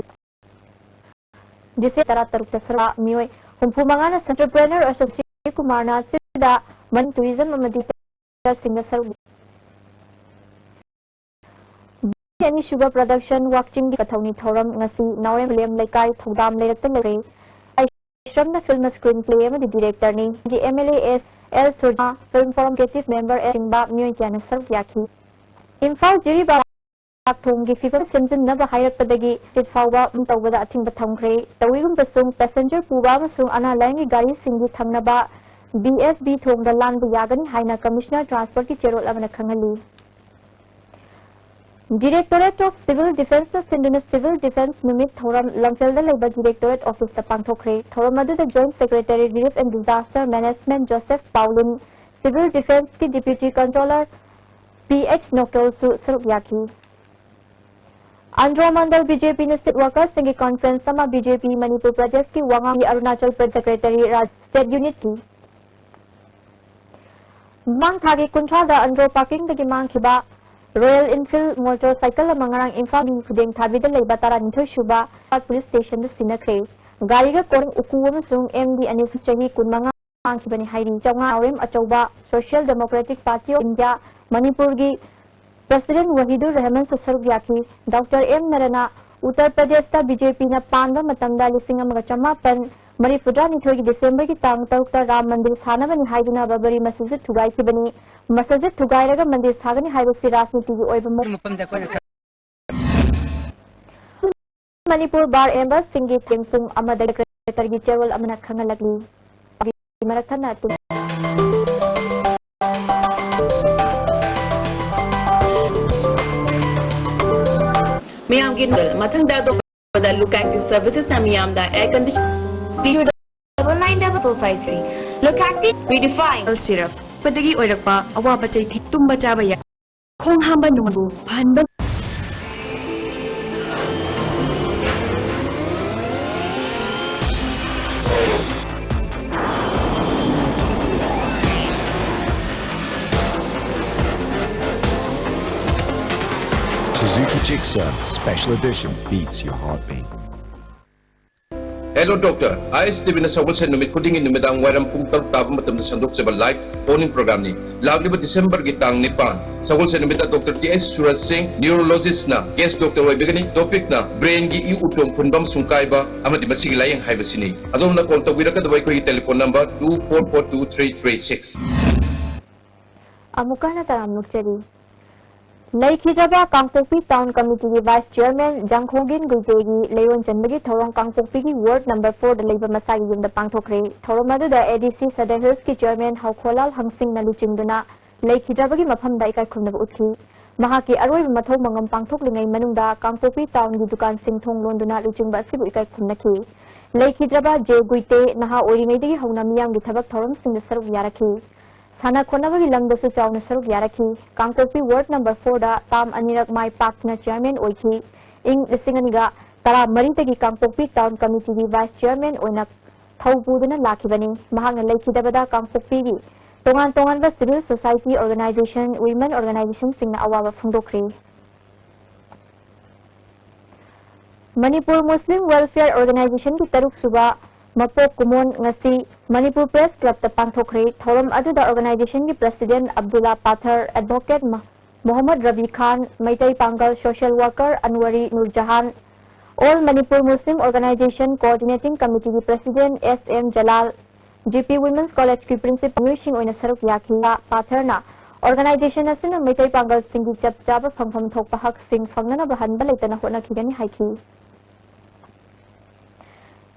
ꯗꯤꯁꯦꯝꯕꯔ ꯇꯔꯥꯇꯔꯨꯛꯇ ꯁꯔꯨꯛ ꯃꯤꯑꯣꯏ ꯍꯨꯝꯐꯨ ꯃꯉꯥꯅ entrepreneur ꯑꯁꯣꯁꯤ ꯀꯨꯃꯥꯔꯅ ꯑꯁꯤꯗ ꯃꯅꯤ tourism ꯑꯃꯗꯤ ꯁꯤꯡꯅ ꯁꯔꯨꯛ ꯑꯅꯤꯁꯨꯕ production ꯋꯥꯛꯆꯤꯡꯒꯤ ꯀꯊꯧꯅꯤ ꯊꯧꯔꯝ ꯉꯁꯤ ꯅꯥꯎꯔꯦꯝ ꯂꯩꯀꯥꯏ ꯊꯧꯗꯥꯝ ꯂꯩꯔꯛꯇ ꯂꯩꯔꯦ꯫ ꯑꯩ ꯁ꯭ꯔꯝꯅ film screenplay ꯑꯃꯗꯤ directorꯅꯤ꯫ ꯒꯤ MLA S L Surja, film forum executive member ꯑꯁꯤꯡꯕ ꯃꯤꯑꯣꯏ ꯀꯌꯥꯅ ꯁꯔꯨꯛ ꯌꯥꯈꯤ꯫ ꯏꯝꯐꯥꯜ ꯖꯤꯔꯤꯕꯥꯝ ꯊꯣꯡꯒꯤ ꯐꯤꯕꯝ ꯁꯦꯝꯖꯤꯟꯅꯕ ꯍꯥꯏꯔꯛꯄꯗꯒꯤ ꯁꯤꯠ ꯐꯥꯎꯕ ꯇꯧꯕꯗ ꯑꯊꯤꯡꯕ ꯊꯝꯈ꯭ꯔꯦ꯫ ꯇꯧꯏꯒꯨꯝꯕꯁꯨꯡ passenger ꯄꯨꯕ ꯑꯃꯁꯨꯡ ꯑꯅꯥ ꯂꯥꯏꯌꯦꯡꯒꯤ ꯒꯥꯔꯤꯁꯤꯡꯒꯤ ꯊꯪꯅꯕ BSB ꯊꯣꯡꯗ ꯂꯥꯟꯕ ꯌꯥꯒꯅꯤ ꯍꯥꯏꯅ Commissioner Transportꯀꯤ ꯆꯦꯔꯣꯜ ꯑꯃꯅ ꯈꯪꯍꯜꯂꯤ꯫ Directorate of Civil Defenceꯅ ꯁꯤꯟꯗꯨꯅ Civil Defence ꯅꯨꯃꯤꯠ ꯊꯧꯔꯝ ꯂꯝꯐꯦꯜꯗ ꯂꯩꯕ Directorate Officeꯇ ꯄꯥꯡꯊꯣꯛꯈ꯭ꯔꯦ꯫ ꯊꯧꯔꯝ ꯑꯗꯨꯗ Joint Secretary Relief and Disaster Management Joseph Paulin, Civil Defenceꯀꯤ Deputy Controller P H ꯅꯣꯀꯦꯜꯁꯨ ꯁꯔꯨꯛ ꯌꯥꯈꯤ꯫ ꯑꯟꯗ꯭ꯔꯣ ꯃꯟꯗꯜ BJPꯅ state workersꯁꯤꯡꯒꯤ conference ꯑꯃ BJP ꯃꯅꯤꯄꯨꯔ ꯄ꯭ꯔꯗꯦꯁꯀꯤ ꯋꯥꯉꯥꯡꯒꯤ ꯑꯔꯨꯅꯥꯆꯜ ꯄ꯭ꯔꯗꯦꯁ secretary ꯔꯥꯖ state unitꯀꯤ ꯃꯃꯥꯡ ꯊꯥꯒꯤ ꯀꯨꯟꯊ꯭ꯔꯥꯗ ꯑꯟꯗ꯭ꯔꯣ parkingꯗꯒꯤ ꯃꯥꯡꯈꯤꯕ Royal Enfield motorcycle ꯑꯃ ꯉꯔꯥꯡ ꯏꯝꯐꯥꯜꯒꯤ ꯈꯨꯗꯦꯡ ꯊꯥꯕꯤꯗ ꯂꯩꯕ ꯇꯔꯥꯅꯤꯊꯣꯏ ꯁꯨꯕ police stationꯗ ꯁꯤꯟꯅꯈ꯭ꯔꯦ꯫ ꯒꯥꯔꯤꯒ ꯀꯣꯔꯤꯡ ꯎꯀꯨ ꯑꯃꯁꯨꯡ MD ꯑꯅꯤꯁꯨ ꯆꯍꯤ ꯀꯨꯟꯃꯉꯥ ꯃꯥꯡꯈꯤꯕꯅꯤ ꯍꯥꯏꯔꯤ꯫ ꯆꯥꯎꯉꯥ ꯅꯥꯎꯔꯦꯝ ꯑꯆꯧꯕ Social Democratic Party of India ꯃꯅꯤꯄꯨꯔꯒꯤ President ꯋꯥꯍꯤꯗꯨꯔ ꯔꯍꯃꯟꯁꯨ ꯁꯔꯨꯛ ꯌꯥꯈꯤ꯫ Doctor M ꯅꯔꯅ ꯎꯠꯇꯔ ꯄ꯭ꯔꯗꯦꯁꯇ BJPꯅ ꯄꯥꯟꯕ ꯃꯇꯝꯗ ꯂꯤꯁꯤꯡ ꯑꯃꯒ ꯆꯃꯥꯄꯟ ꯃꯔꯤꯐꯨꯇꯔꯥꯅꯤꯊꯣꯏꯒꯤ ꯗꯤꯁꯦꯝꯕꯔꯒꯤ ꯇꯥꯡ ꯇꯔꯨꯛꯇ ꯔꯥꯝ ꯃꯟꯗꯤꯔ ꯁꯥꯅꯕꯅꯤ ꯍꯥꯏꯗꯨꯅ ꯕꯕꯔꯤ ꯃꯁꯖꯤꯗ ꯊꯨꯒꯥꯏꯈꯤꯕꯅꯤ꯫ ꯃꯁꯖꯤꯗ ꯊꯨꯒꯥꯏꯔꯒ ꯃꯟꯗꯤꯔ ꯁꯥꯒꯅꯤ ꯍꯥꯏꯕꯁꯤ ꯔꯥꯖꯅꯤꯇꯤꯒꯤ ꯑꯣꯏꯕ ꯃ- ꯃꯐꯝꯗ ꯑꯩꯈꯣꯏꯅ ꯃꯅꯤꯄꯨꯔ ꯕꯥꯔ ꯑꯦꯝꯕꯁꯁꯤꯡꯒꯤ ꯊꯦꯡ ꯄꯨꯡ ꯑꯃꯗ ꯁꯦꯀ꯭ꯔꯦꯇꯔꯤꯒꯤ ꯆꯦꯔꯣꯜ ꯑꯃꯅ ꯈꯪꯍꯜꯂꯛꯂꯤ꯫ ꯃꯔꯛ ꯊꯠꯅ ꯇꯨꯝ- ꯃꯌꯥꯝꯒꯤ ꯃꯊꯪꯗ ꯑꯇꯣꯞꯄꯗ Look Active Servicesꯅ ꯃꯤꯌꯥꯝꯗ air condition double nine double four five three. Look Active Redefine syrup ꯄꯗꯒꯤ ꯑꯣꯏꯔꯛꯄ ꯑꯋꯥꯕ ꯆꯩꯊꯦꯡ ꯇꯨꯝꯕ ꯆꯥꯕ ꯌꯥ ꯈꯣꯡ ꯍꯥꯝꯕ ꯅꯨꯡꯕꯨ ꯐꯍꯟꯕ꯫ Suzuki Gixxer Special Edition beats your heartbeat. Hello Doctor, I S T ꯚꯤꯅ ꯁꯒꯣꯜꯁꯦꯟ ꯅꯨꯃꯤꯠ ꯈꯨꯗꯤꯡꯒꯤ ꯅꯨꯃꯤꯗꯥꯡ ꯋꯥꯏꯔꯝ ꯄꯨꯡ ꯇꯔꯨꯛ ꯇꯥꯕ ꯃꯇꯝꯗ ꯁꯟꯗꯣꯛꯆꯕ live phone-in program-ꯅꯤ꯫ ꯂꯥꯛꯂꯤꯕ ꯗꯤꯁꯦꯝꯕꯔꯒꯤ ꯇꯥꯡ ꯅꯤꯄꯥꯟ, ꯁꯒꯣꯜꯁꯦꯟ ꯅꯨꯃꯤꯠꯇ Doctor T H ꯁꯨꯔꯖ ꯁꯤꯡ, neurologist-ꯅ guest doctor ꯑꯣꯏꯕꯤꯒꯅꯤ꯫ Topic-ꯅ brain-ꯒꯤ ꯏ ꯎꯇꯣꯡ ꯐꯨꯟꯕ ꯑꯃꯁꯨꯡ ꯀꯥꯏꯕ ꯑꯃꯗꯤ ꯃꯁꯤꯒꯤ ꯂꯥꯏꯌꯦꯡ ꯍꯥꯏꯕꯁꯤꯅꯤ꯫ ꯑꯗꯣꯝꯅ call ꯇꯧꯕꯤꯔꯛꯀꯗꯕ ꯑꯩꯈꯣꯏꯒꯤ telephone number two four four two three three six꯫ ꯑꯃꯨꯛꯀ ꯍꯟꯅ ꯇꯔꯥꯝꯅ ꯑꯣꯛꯆꯔꯤ꯫ ꯂꯩꯈꯤꯗ꯭ꯔꯕ ꯀꯥꯡꯄꯣꯛꯄꯤ Town Committee-ꯒꯤ Vice Chairman ꯖꯥꯡꯈꯣꯡꯒꯤꯟ ꯒꯨꯏꯖꯦꯒꯤ ꯂꯩꯔꯣꯟ ꯆꯟꯕꯒꯤ ꯊꯧꯔꯝ ꯀꯥꯡꯄꯣꯛꯄꯤꯒꯤ Ward number four-ꯗ ꯂꯩꯕ ꯃꯁꯥꯒꯤ ꯌꯨꯝꯗ ꯄꯥꯡꯊꯣꯛꯈ꯭ꯔꯦ꯫ ꯊꯧꯔꯝ ꯑꯗꯨꯗ A D C Sadar Hills-ꯀꯤ Chairman ꯍꯥꯎꯈꯣꯂꯥꯜ ꯍꯪꯁꯤꯡꯅ ꯂꯨꯆꯤꯡꯗꯨꯅ ꯂꯩꯈꯤꯗ꯭ꯔꯕꯒꯤ ꯃꯐꯝꯗ ꯏꯀꯥꯏ ꯈꯨꯝꯅꯕ ꯎꯠꯈꯤ꯫ ꯃꯍꯥꯛꯀꯤ ꯑꯔꯣꯏꯕ ꯃꯊꯧ ꯃꯉꯝ ꯄꯥꯡꯊꯣꯛꯂꯤꯉꯩ ꯃꯅꯨꯡꯗ ꯀꯥꯡꯄꯣꯛꯄꯤ Town-ꯒꯤ ꯗꯨꯀꯥꯟꯁꯤꯡ ꯊꯣꯡ ꯂꯣꯟꯗꯨꯅ ꯂꯨꯆꯤꯡꯕ ꯑꯁꯤꯕꯨ ꯏꯀꯥꯏ ꯈꯨꯝꯅꯈꯤ꯫ ꯂꯩꯈꯤꯗ꯭ꯔꯕ ꯖꯦ ꯒꯨꯏꯇꯦ ꯅꯍꯥ ꯑꯣꯏꯔꯤꯉꯩꯗꯒꯤ ꯍꯧꯅ ꯃꯤꯌꯥꯝꯒꯤ ꯊꯕꯛ ꯊꯧꯔꯝꯁꯤꯡꯗ ꯁꯔꯨꯛ ꯌꯥꯔꯛꯈꯤ꯫ ꯁꯥꯟꯅ ꯈꯣꯠꯅꯕꯒꯤ ꯂꯝꯗꯁꯨ ꯆꯥꯎꯅ ꯁꯔꯨꯛ ꯌꯥꯔꯛꯈꯤ꯫ ꯀꯥꯡꯄꯣꯛꯄꯤ Ward number four-ꯗ term ꯑꯅꯤꯔꯛ ꯃꯥꯏ ꯄꯥꯛꯇꯨꯅ Chairman ꯑꯣꯏꯈꯤ꯫ ꯏꯪ ꯂꯤꯁꯤꯡ ꯑꯅꯤꯒ ꯇꯔꯥꯃꯔꯤꯗꯒꯤ ꯀꯥꯡꯄꯣꯛꯄꯤ Town Committee-ꯒꯤ Vice Chairman ꯑꯣꯏꯅ ꯊꯧ ꯄꯨꯗꯨꯅ ꯂꯥꯛꯈꯤꯕꯅꯤ꯫ ꯃꯍꯥꯛꯅ ꯂꯩꯈꯤꯗꯕꯗ ꯀꯥꯡꯄꯣꯛꯄꯤꯒꯤ ꯇꯣꯉꯥꯟ ꯇꯣꯉꯥꯟꯕ civil society organization, women organization-ꯁꯤꯡꯅ ꯑꯋꯥꯕ ꯐꯣꯡꯗꯣꯛꯈ꯭ꯔꯦ꯫ ꯃꯅꯤꯄꯨꯔ Muslim Welfare Organization-ꯒꯤ ꯇꯔꯨꯛ ꯁꯨꯕ ꯃꯄꯣꯛ ꯀꯨꯝꯑꯣꯟ ꯉꯁꯤ ꯃꯅꯤꯄꯨꯔ Press Club-ꯇ ꯄꯥꯡꯊꯣꯛꯈ꯭ꯔꯦ꯫ ꯊꯧꯔꯝ ꯑꯗꯨꯗ organization-ꯒꯤ President ꯑꯕꯗꯨꯜꯂꯥ ꯄꯥꯊꯔ, Advocate ꯃ-, ꯃꯣꯍꯝꯃꯗ ꯔꯕꯤ ꯈꯥꯟ, ꯃꯩꯇꯩ ꯄꯥꯡꯒꯜ social worker ꯑꯟꯋꯔꯤ ꯅꯨꯔꯖꯍꯥꯟ, All Manipur Muslim Organization Coordinating Committee-ꯒꯤ President S M Jalal, G P Women's College-ꯀꯤ Principal ꯃꯤꯑꯣꯏꯁꯤꯡ ꯑꯣꯏꯅ ꯁꯔꯨꯛ ꯌꯥꯈꯤ꯫ ꯄꯥꯊꯔꯅ organization ꯑꯁꯤꯅ ꯃꯩꯇꯩ ꯄꯥꯡꯒꯜꯁꯤꯡꯒꯤ ꯆꯞ ꯆꯥꯕ ꯐꯪꯐꯝ ꯊꯣꯛꯄ ꯍꯛꯁꯤꯡ ꯐꯪꯅꯅꯕ ꯍꯟꯕ ꯂꯩꯇꯅ ꯍꯣꯠꯅꯈꯤꯒꯅꯤ ꯍꯥꯏꯈꯤ꯫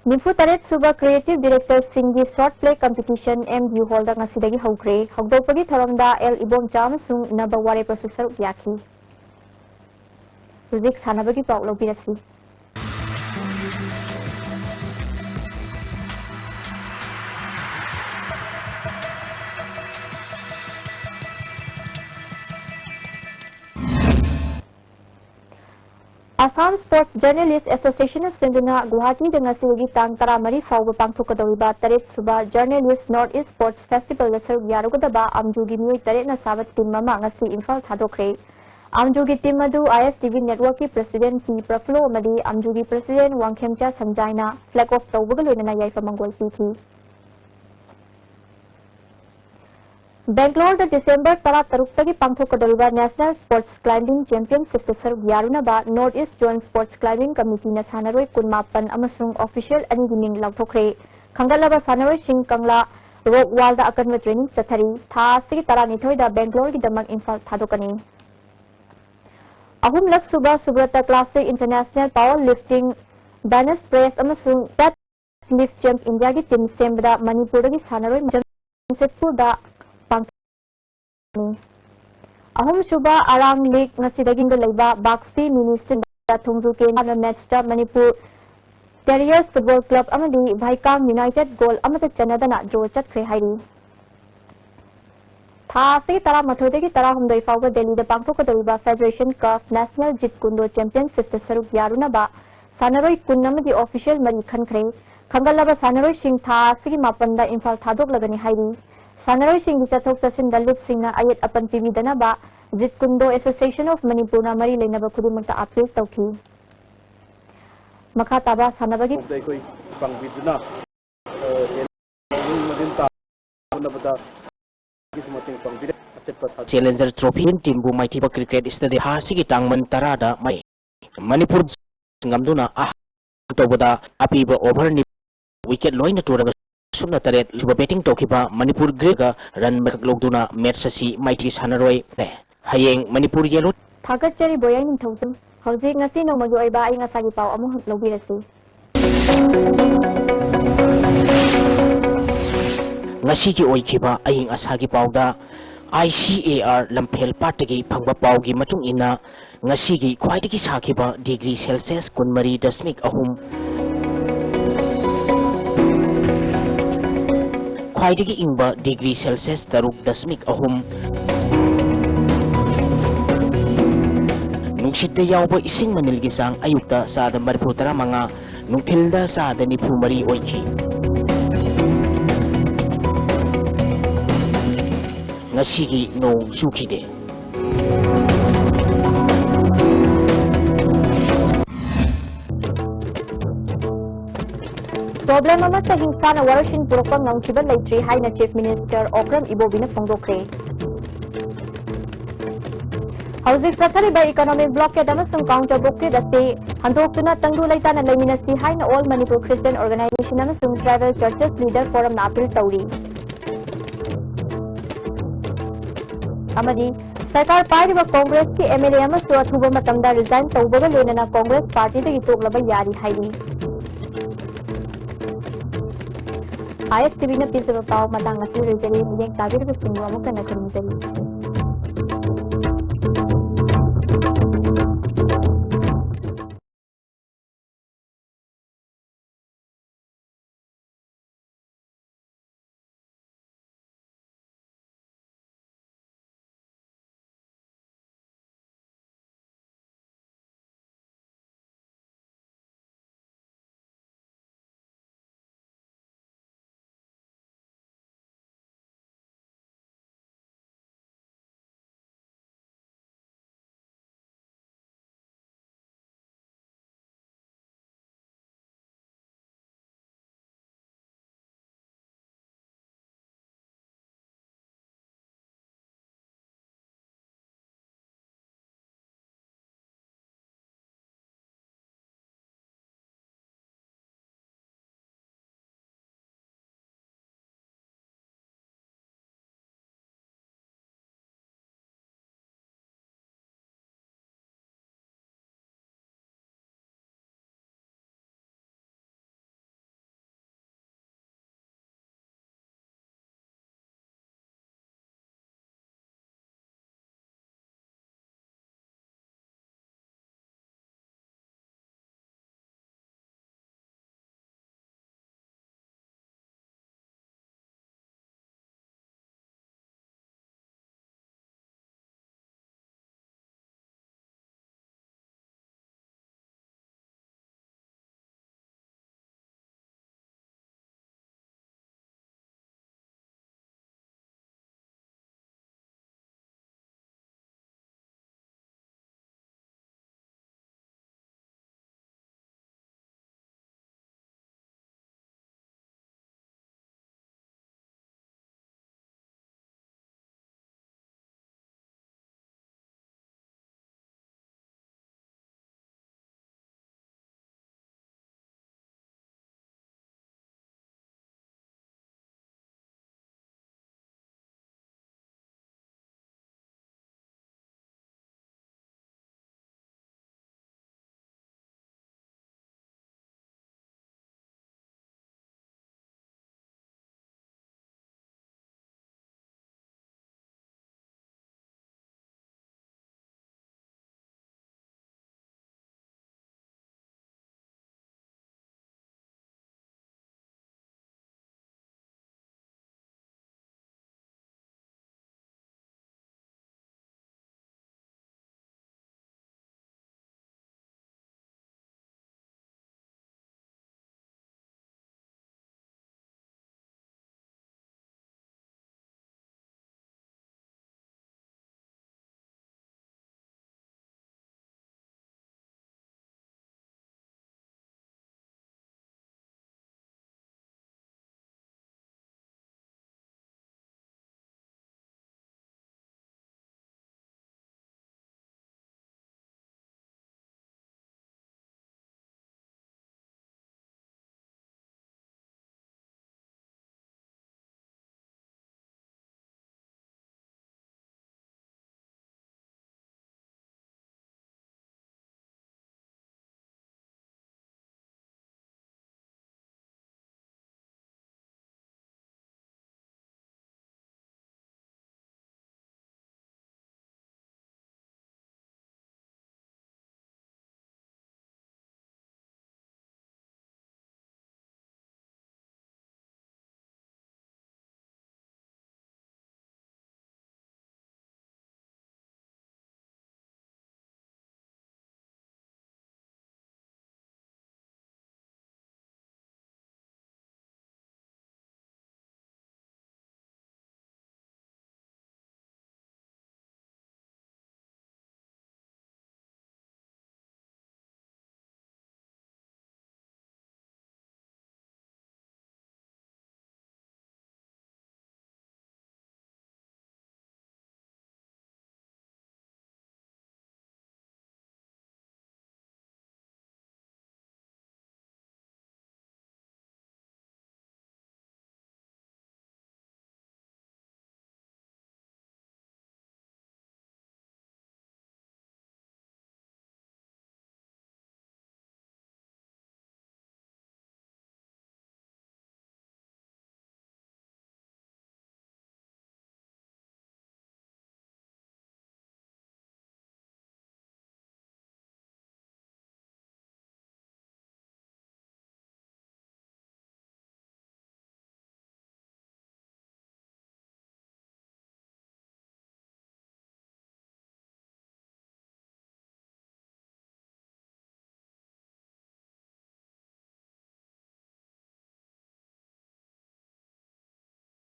ꯅꯤꯐꯨ ꯇꯔꯦꯠ ꯁꯨꯕ Creative Director-ꯁꯤꯡꯒꯤ Short Play Competition M U Hall-ꯗ ꯉꯁꯤꯗꯒꯤ ꯍꯧꯈ꯭ꯔꯦ꯫ ꯍꯧꯗꯣꯛꯄꯒꯤ ꯊꯧꯔꯝꯗ ꯑꯦꯜ ꯏꯕꯣꯝꯆꯥ ꯑꯃꯁꯨꯡ ꯅꯕ ꯋꯥꯔꯦꯞꯄꯁꯨ ꯁꯔꯨꯛ ꯌꯥꯈꯤ꯫ ꯍꯧꯖꯤꯛ ꯁꯥꯟꯅꯕꯒꯤ ꯄꯥꯎ ꯂꯧꯕꯤꯔꯁꯤ꯫ Assam Sports Journalist Association-ꯅ ꯁꯤꯟꯗꯨꯅ ꯒꯨꯋꯥꯍꯥꯇꯤꯗ ꯉꯁꯤꯗꯒꯤ ꯇꯥꯡ ꯇꯔꯥꯃꯔꯤ ꯐꯥꯎꯕ ꯄꯥꯡꯊꯣꯛꯀꯗꯧꯔꯤꯕ ꯇꯔꯦꯠ ꯁꯨꯕ Journalist North East Sports Festival-ꯗ ꯁꯔꯨꯛ ꯌꯥꯔꯨꯒꯗꯕ ꯑꯝꯖꯨꯒꯤ ꯃꯤꯑꯣꯏ ꯇꯔꯦꯠꯅ ꯁꯥꯕ team ꯑꯃ ꯉꯁꯤ ꯏꯝꯐꯥꯜ ꯊꯥꯗꯣꯛꯈ꯭ꯔꯦ꯫ ꯑꯥꯝꯖꯨꯒꯤ team ꯑꯗꯨ I S T V network ꯀꯤ president ꯄꯤ ꯄ꯭ꯔꯐꯨꯜꯂꯣ ꯑꯃꯗꯤ ꯑꯥꯝꯖꯨꯒꯤ president ꯋꯥꯡꯈꯦꯝꯆꯥ ꯁꯟꯖꯥꯏꯅ flag off ꯇꯧꯕꯒ ꯂꯣꯏꯅꯅ ꯌꯥꯏꯐ ꯃꯪꯒꯣꯜ ꯄꯤꯈꯤ꯫ ꯕꯦꯡꯒ꯭ꯂꯣꯔꯗ December ꯇꯔꯥꯇꯔꯨꯛꯇꯒꯤ ꯄꯥꯡꯊꯣꯛꯀꯗꯧꯔꯤꯕ National Sports Climbing Championship ꯇ ꯁꯔꯨꯛ ꯌꯥꯔꯨꯅꯕ North East Zone Sports Climbing Committee ꯅ ꯁꯥꯟꯅꯔꯣꯏ ꯀꯨꯟꯃꯥꯄꯟ ꯑꯃꯁꯨꯡ official ꯑꯅꯤꯒꯤ ꯃꯤꯡ ꯂꯥꯎꯊꯣꯛꯈ꯭ꯔꯦ꯫ ꯈꯟꯒꯠꯂꯕ ꯁꯥꯟꯅꯔꯣꯏꯁꯤꯡ ꯀꯪꯂꯥ rock wall ꯗ ꯑꯀꯟꯕ training ꯆꯠꯊꯔꯤ꯫ ꯊꯥ ꯑꯁꯤꯒꯤ ꯇꯔꯥꯅꯤꯊꯣꯏꯗ ꯕꯦꯡꯒ꯭ꯂꯣꯔꯒꯤꯗꯃꯛ ꯏꯝꯐꯥꯜ ꯊꯥꯗꯣꯛꯀꯅꯤ꯫ ꯑꯍꯨꯝꯂꯛ ꯁꯨꯕ Subrata Classic International Power Lifting, Bench Press ꯑꯃꯁꯨꯡ Dead Lift Champ India ꯒꯤ team ꯁꯦꯝꯕꯗ ꯃꯅꯤꯄꯨꯔꯗꯒꯤ ꯁꯥꯟꯅꯔꯣꯏ ꯖꯝꯁꯦꯗꯄꯨꯔꯗ ꯄꯥꯡꯊꯣꯛꯀꯅꯤ꯫ ꯑꯍꯨꯝꯁꯨꯕ ꯑꯔꯥꯡ league ꯉꯁꯤꯗꯒꯤ ꯂꯩꯕ ꯕꯥꯛꯁꯤ mini stadium ꯗ ꯊꯣꯡꯖꯨ ꯀꯦꯟꯗ꯭ꯔ match ꯇ ꯃꯅꯤꯄꯨꯔ Terriers Football Club ꯑꯃꯗꯤ ꯚꯥꯏꯀꯥꯡ United goal ꯑꯃꯠꯇ ꯆꯟꯅꯗꯅ draw ꯆꯠꯈ꯭ꯔꯦ ꯍꯥꯏꯔꯤ꯫ ꯊꯥ ꯑꯁꯤꯒꯤ ꯇꯔꯥꯃꯥꯊꯣꯏꯗꯒꯤ ꯇꯔꯥꯍꯨꯝꯗꯣꯏ ꯐꯥꯎꯕ ꯗꯦꯜꯂꯤꯗ ꯄꯥꯡꯊꯣꯛꯀꯗꯧꯔꯤꯕ Federation Cup National Jeet Kune Do Championship ꯇ ꯁꯔꯨꯛ ꯌꯥꯔꯨꯅꯕ ꯁꯥꯟꯅꯔꯣꯏ ꯀꯨꯟ ꯑꯃꯗꯤ official ꯃꯔꯤ ꯈꯟꯈ꯭ꯔꯦ꯫ ꯈꯟꯒꯠꯂꯕ ꯁꯥꯟꯅꯔꯣꯏꯁꯤꯡ ꯊꯥ ꯑꯁꯤꯒꯤ ꯃꯥꯄꯟꯗ ꯏꯝꯐꯥꯜ ꯊꯥꯗꯣꯛꯂꯒꯅꯤ ꯍꯥꯏꯔꯤ꯫ ꯁꯥꯟꯅꯔꯣꯏꯁꯤꯡꯒꯤ ꯆꯠꯊꯣꯛ ꯆꯠꯁꯤꯟꯗ ꯂꯨꯞꯁꯤꯡꯅ ꯑꯌꯦꯠ ꯑꯄꯟ ꯄꯤꯕꯤꯗꯅꯕ Jeet Kune Do Association of Manipur ꯅ ꯃꯔꯤ ꯂꯩꯅꯕ ꯈꯨꯗꯤꯡꯃꯛꯇ appeal ꯇꯧꯈꯤ꯫ ꯃꯈꯥ ꯇꯥꯕ ꯁꯥꯟꯅꯕꯒꯤ ꯑꯩꯈꯣꯏ ꯄꯥꯡꯕꯤꯗꯨꯅ, ꯑ, ꯃꯅꯤꯡ ꯃꯅꯤꯡ ꯇꯥꯅꯕꯗ ꯃꯇꯦꯡ ꯄꯥꯡꯕꯤꯔꯦ꯫ ꯑꯆꯦꯠꯄ ꯊꯥꯖ- Challenger Trophy team ꯕꯨ ꯃꯥꯏꯊꯤꯕ cricket stadium ꯊꯥ ꯑꯁꯤꯒꯤ ꯇꯥꯡ ꯇꯔꯥꯗ ꯃꯥꯏ ꯃꯅꯤꯄꯨꯔ ꯉꯝꯗꯨꯅ ꯑꯍꯥꯟꯕ ꯇꯧꯕꯗ ꯑꯄꯤꯕ over ꯅꯤ wicket ꯂꯣꯏꯅ ꯇꯨꯔꯒ ꯁꯨꯞꯅ ꯇꯔꯦꯠ ꯁꯨꯕ batting ꯇꯧꯈꯤꯕ ꯃꯅꯤꯄꯨꯔ ꯒ꯭ꯔꯦꯒ run ꯃꯔꯛ ꯂꯧꯗꯨꯅ match ꯑꯁꯤ ꯃꯥꯏꯊꯤ ꯁꯥꯟꯅꯔꯣꯏ꯫ ꯍꯌꯦꯡ ꯃꯅꯤꯄꯨꯔ yellow ꯊꯥꯒꯠꯆꯔꯤ ꯕꯣꯌꯥꯏ ꯅꯤꯡꯊꯧꯖꯝ꯫ ꯍꯧꯖꯤꯛ ꯉꯁꯤ ꯅꯣꯡꯃꯒꯤ ꯑꯣꯏꯕ ꯑꯏꯪ ꯑꯁꯥꯒꯤ ꯄꯥꯎ ꯑꯃꯨꯛ ꯂꯧꯕꯤꯔꯁꯤ꯫ ꯉꯁꯤꯒꯤ ꯑꯣꯏꯈꯤꯕ ꯑꯏꯪ ꯑꯁꯥꯒꯤ ꯄꯥꯎꯗ I C A R ꯂꯝꯐꯦꯜ ꯄꯥꯠꯇꯒꯤ ꯐꯪꯕ ꯄꯥꯎꯒꯤ ꯃꯇꯨꯡ ꯏꯟꯅ, ꯉꯁꯤꯒꯤ ꯈ꯭ꯋꯥꯏꯗꯒꯤ ꯁꯥꯈꯤꯕ degree Celsius ꯀꯨꯟꯃꯔꯤ ꯗꯁꯃꯤꯛ ꯑꯍꯨꯝ, ꯈ꯭ꯋꯥꯏꯗꯒꯤ ꯏꯪꯕ degree Celsius ꯇꯔꯨꯛ ꯗꯁꯃꯤꯛ ꯑꯍꯨꯝ, ꯅꯨꯡꯁꯤꯠꯇ ꯌꯥꯎꯕ ꯏꯁꯤꯡ ꯃꯅꯤꯜꯒꯤ ꯆꯥꯡ ꯑꯌꯨꯛꯇ ꯆꯥꯗ ꯃꯔꯤꯐꯨ ꯇꯔꯥꯃꯉꯥ, ꯅꯨꯡꯊꯤꯜꯗ ꯆꯥꯗ ꯅꯤꯐꯨ ꯃꯔꯤ ꯑꯣꯏꯈꯤ꯫ ꯉꯁꯤꯒꯤ ꯅꯣꯡ ꯆꯨꯈꯤꯗꯦ꯫ Problem ꯑꯃꯠꯇ ꯍꯤꯡꯁꯥꯅ ꯋꯥꯔꯣꯏꯁꯤꯟ ꯄꯨꯔꯛꯄ ꯉꯝꯈꯤꯕ ꯂꯩꯇ꯭ꯔꯤ ꯍꯥꯏꯅ Chief Minister Okram Ibobi ꯅ ꯐꯣꯡꯗꯣꯛꯈ꯭ꯔꯦ꯫ ꯍꯧꯖꯤꯛ ꯆꯠꯊꯔꯤꯕ economic blockade ꯑꯃꯁꯨꯡ counter blockade ꯑꯁꯤ ꯍꯟꯗꯣꯛꯇꯨꯅ ꯇꯪꯗꯨ ꯂꯩꯇꯥꯅ ꯂꯩꯃꯤꯟꯅꯁꯤ ꯍꯥꯏꯅ All Manipur Christian Organization ꯑꯃꯁꯨꯡ Tribal Churches Leader Forum ꯅ appeal ꯇꯧꯔꯤ꯫ ꯑꯃꯗꯤ ꯁꯔꯀꯥꯔ ꯄꯥꯏꯔꯤꯕ Congress ꯀꯤ M L A ꯑꯃꯁꯨ ꯑꯊꯨꯕ ꯃꯇꯝꯗ resign ꯇꯧꯕꯒ ꯂꯣꯏꯅꯅ Congress party ꯗꯒꯤ ꯇꯣꯛꯂꯕ ꯌꯥꯔꯤ ꯍꯥꯏꯔꯤ꯫ I S T V ꯅ ꯄꯤꯖꯕ ꯄꯥꯎ ꯃꯇꯥꯡ ꯑꯁꯤꯗ ꯂꯣꯏꯖꯔꯦ꯫ ꯃꯤꯠꯌꯦꯡ ꯇꯥꯕꯤꯔꯤꯕꯁꯤꯡꯕꯨ ꯑꯃꯨꯛ ꯍꯟꯅ ꯈꯨꯔꯨꯝꯖꯔꯤ꯫